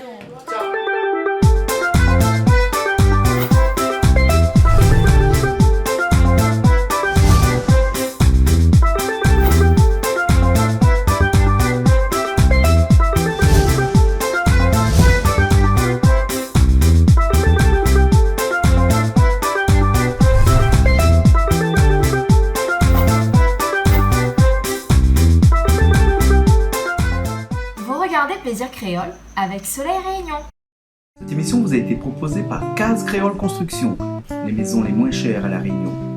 Vous regardez Plaisir Créole avec Soleil Réunion. Cette émission vous a été proposée par Case Créole Construction, les maisons les moins chères à La Réunion.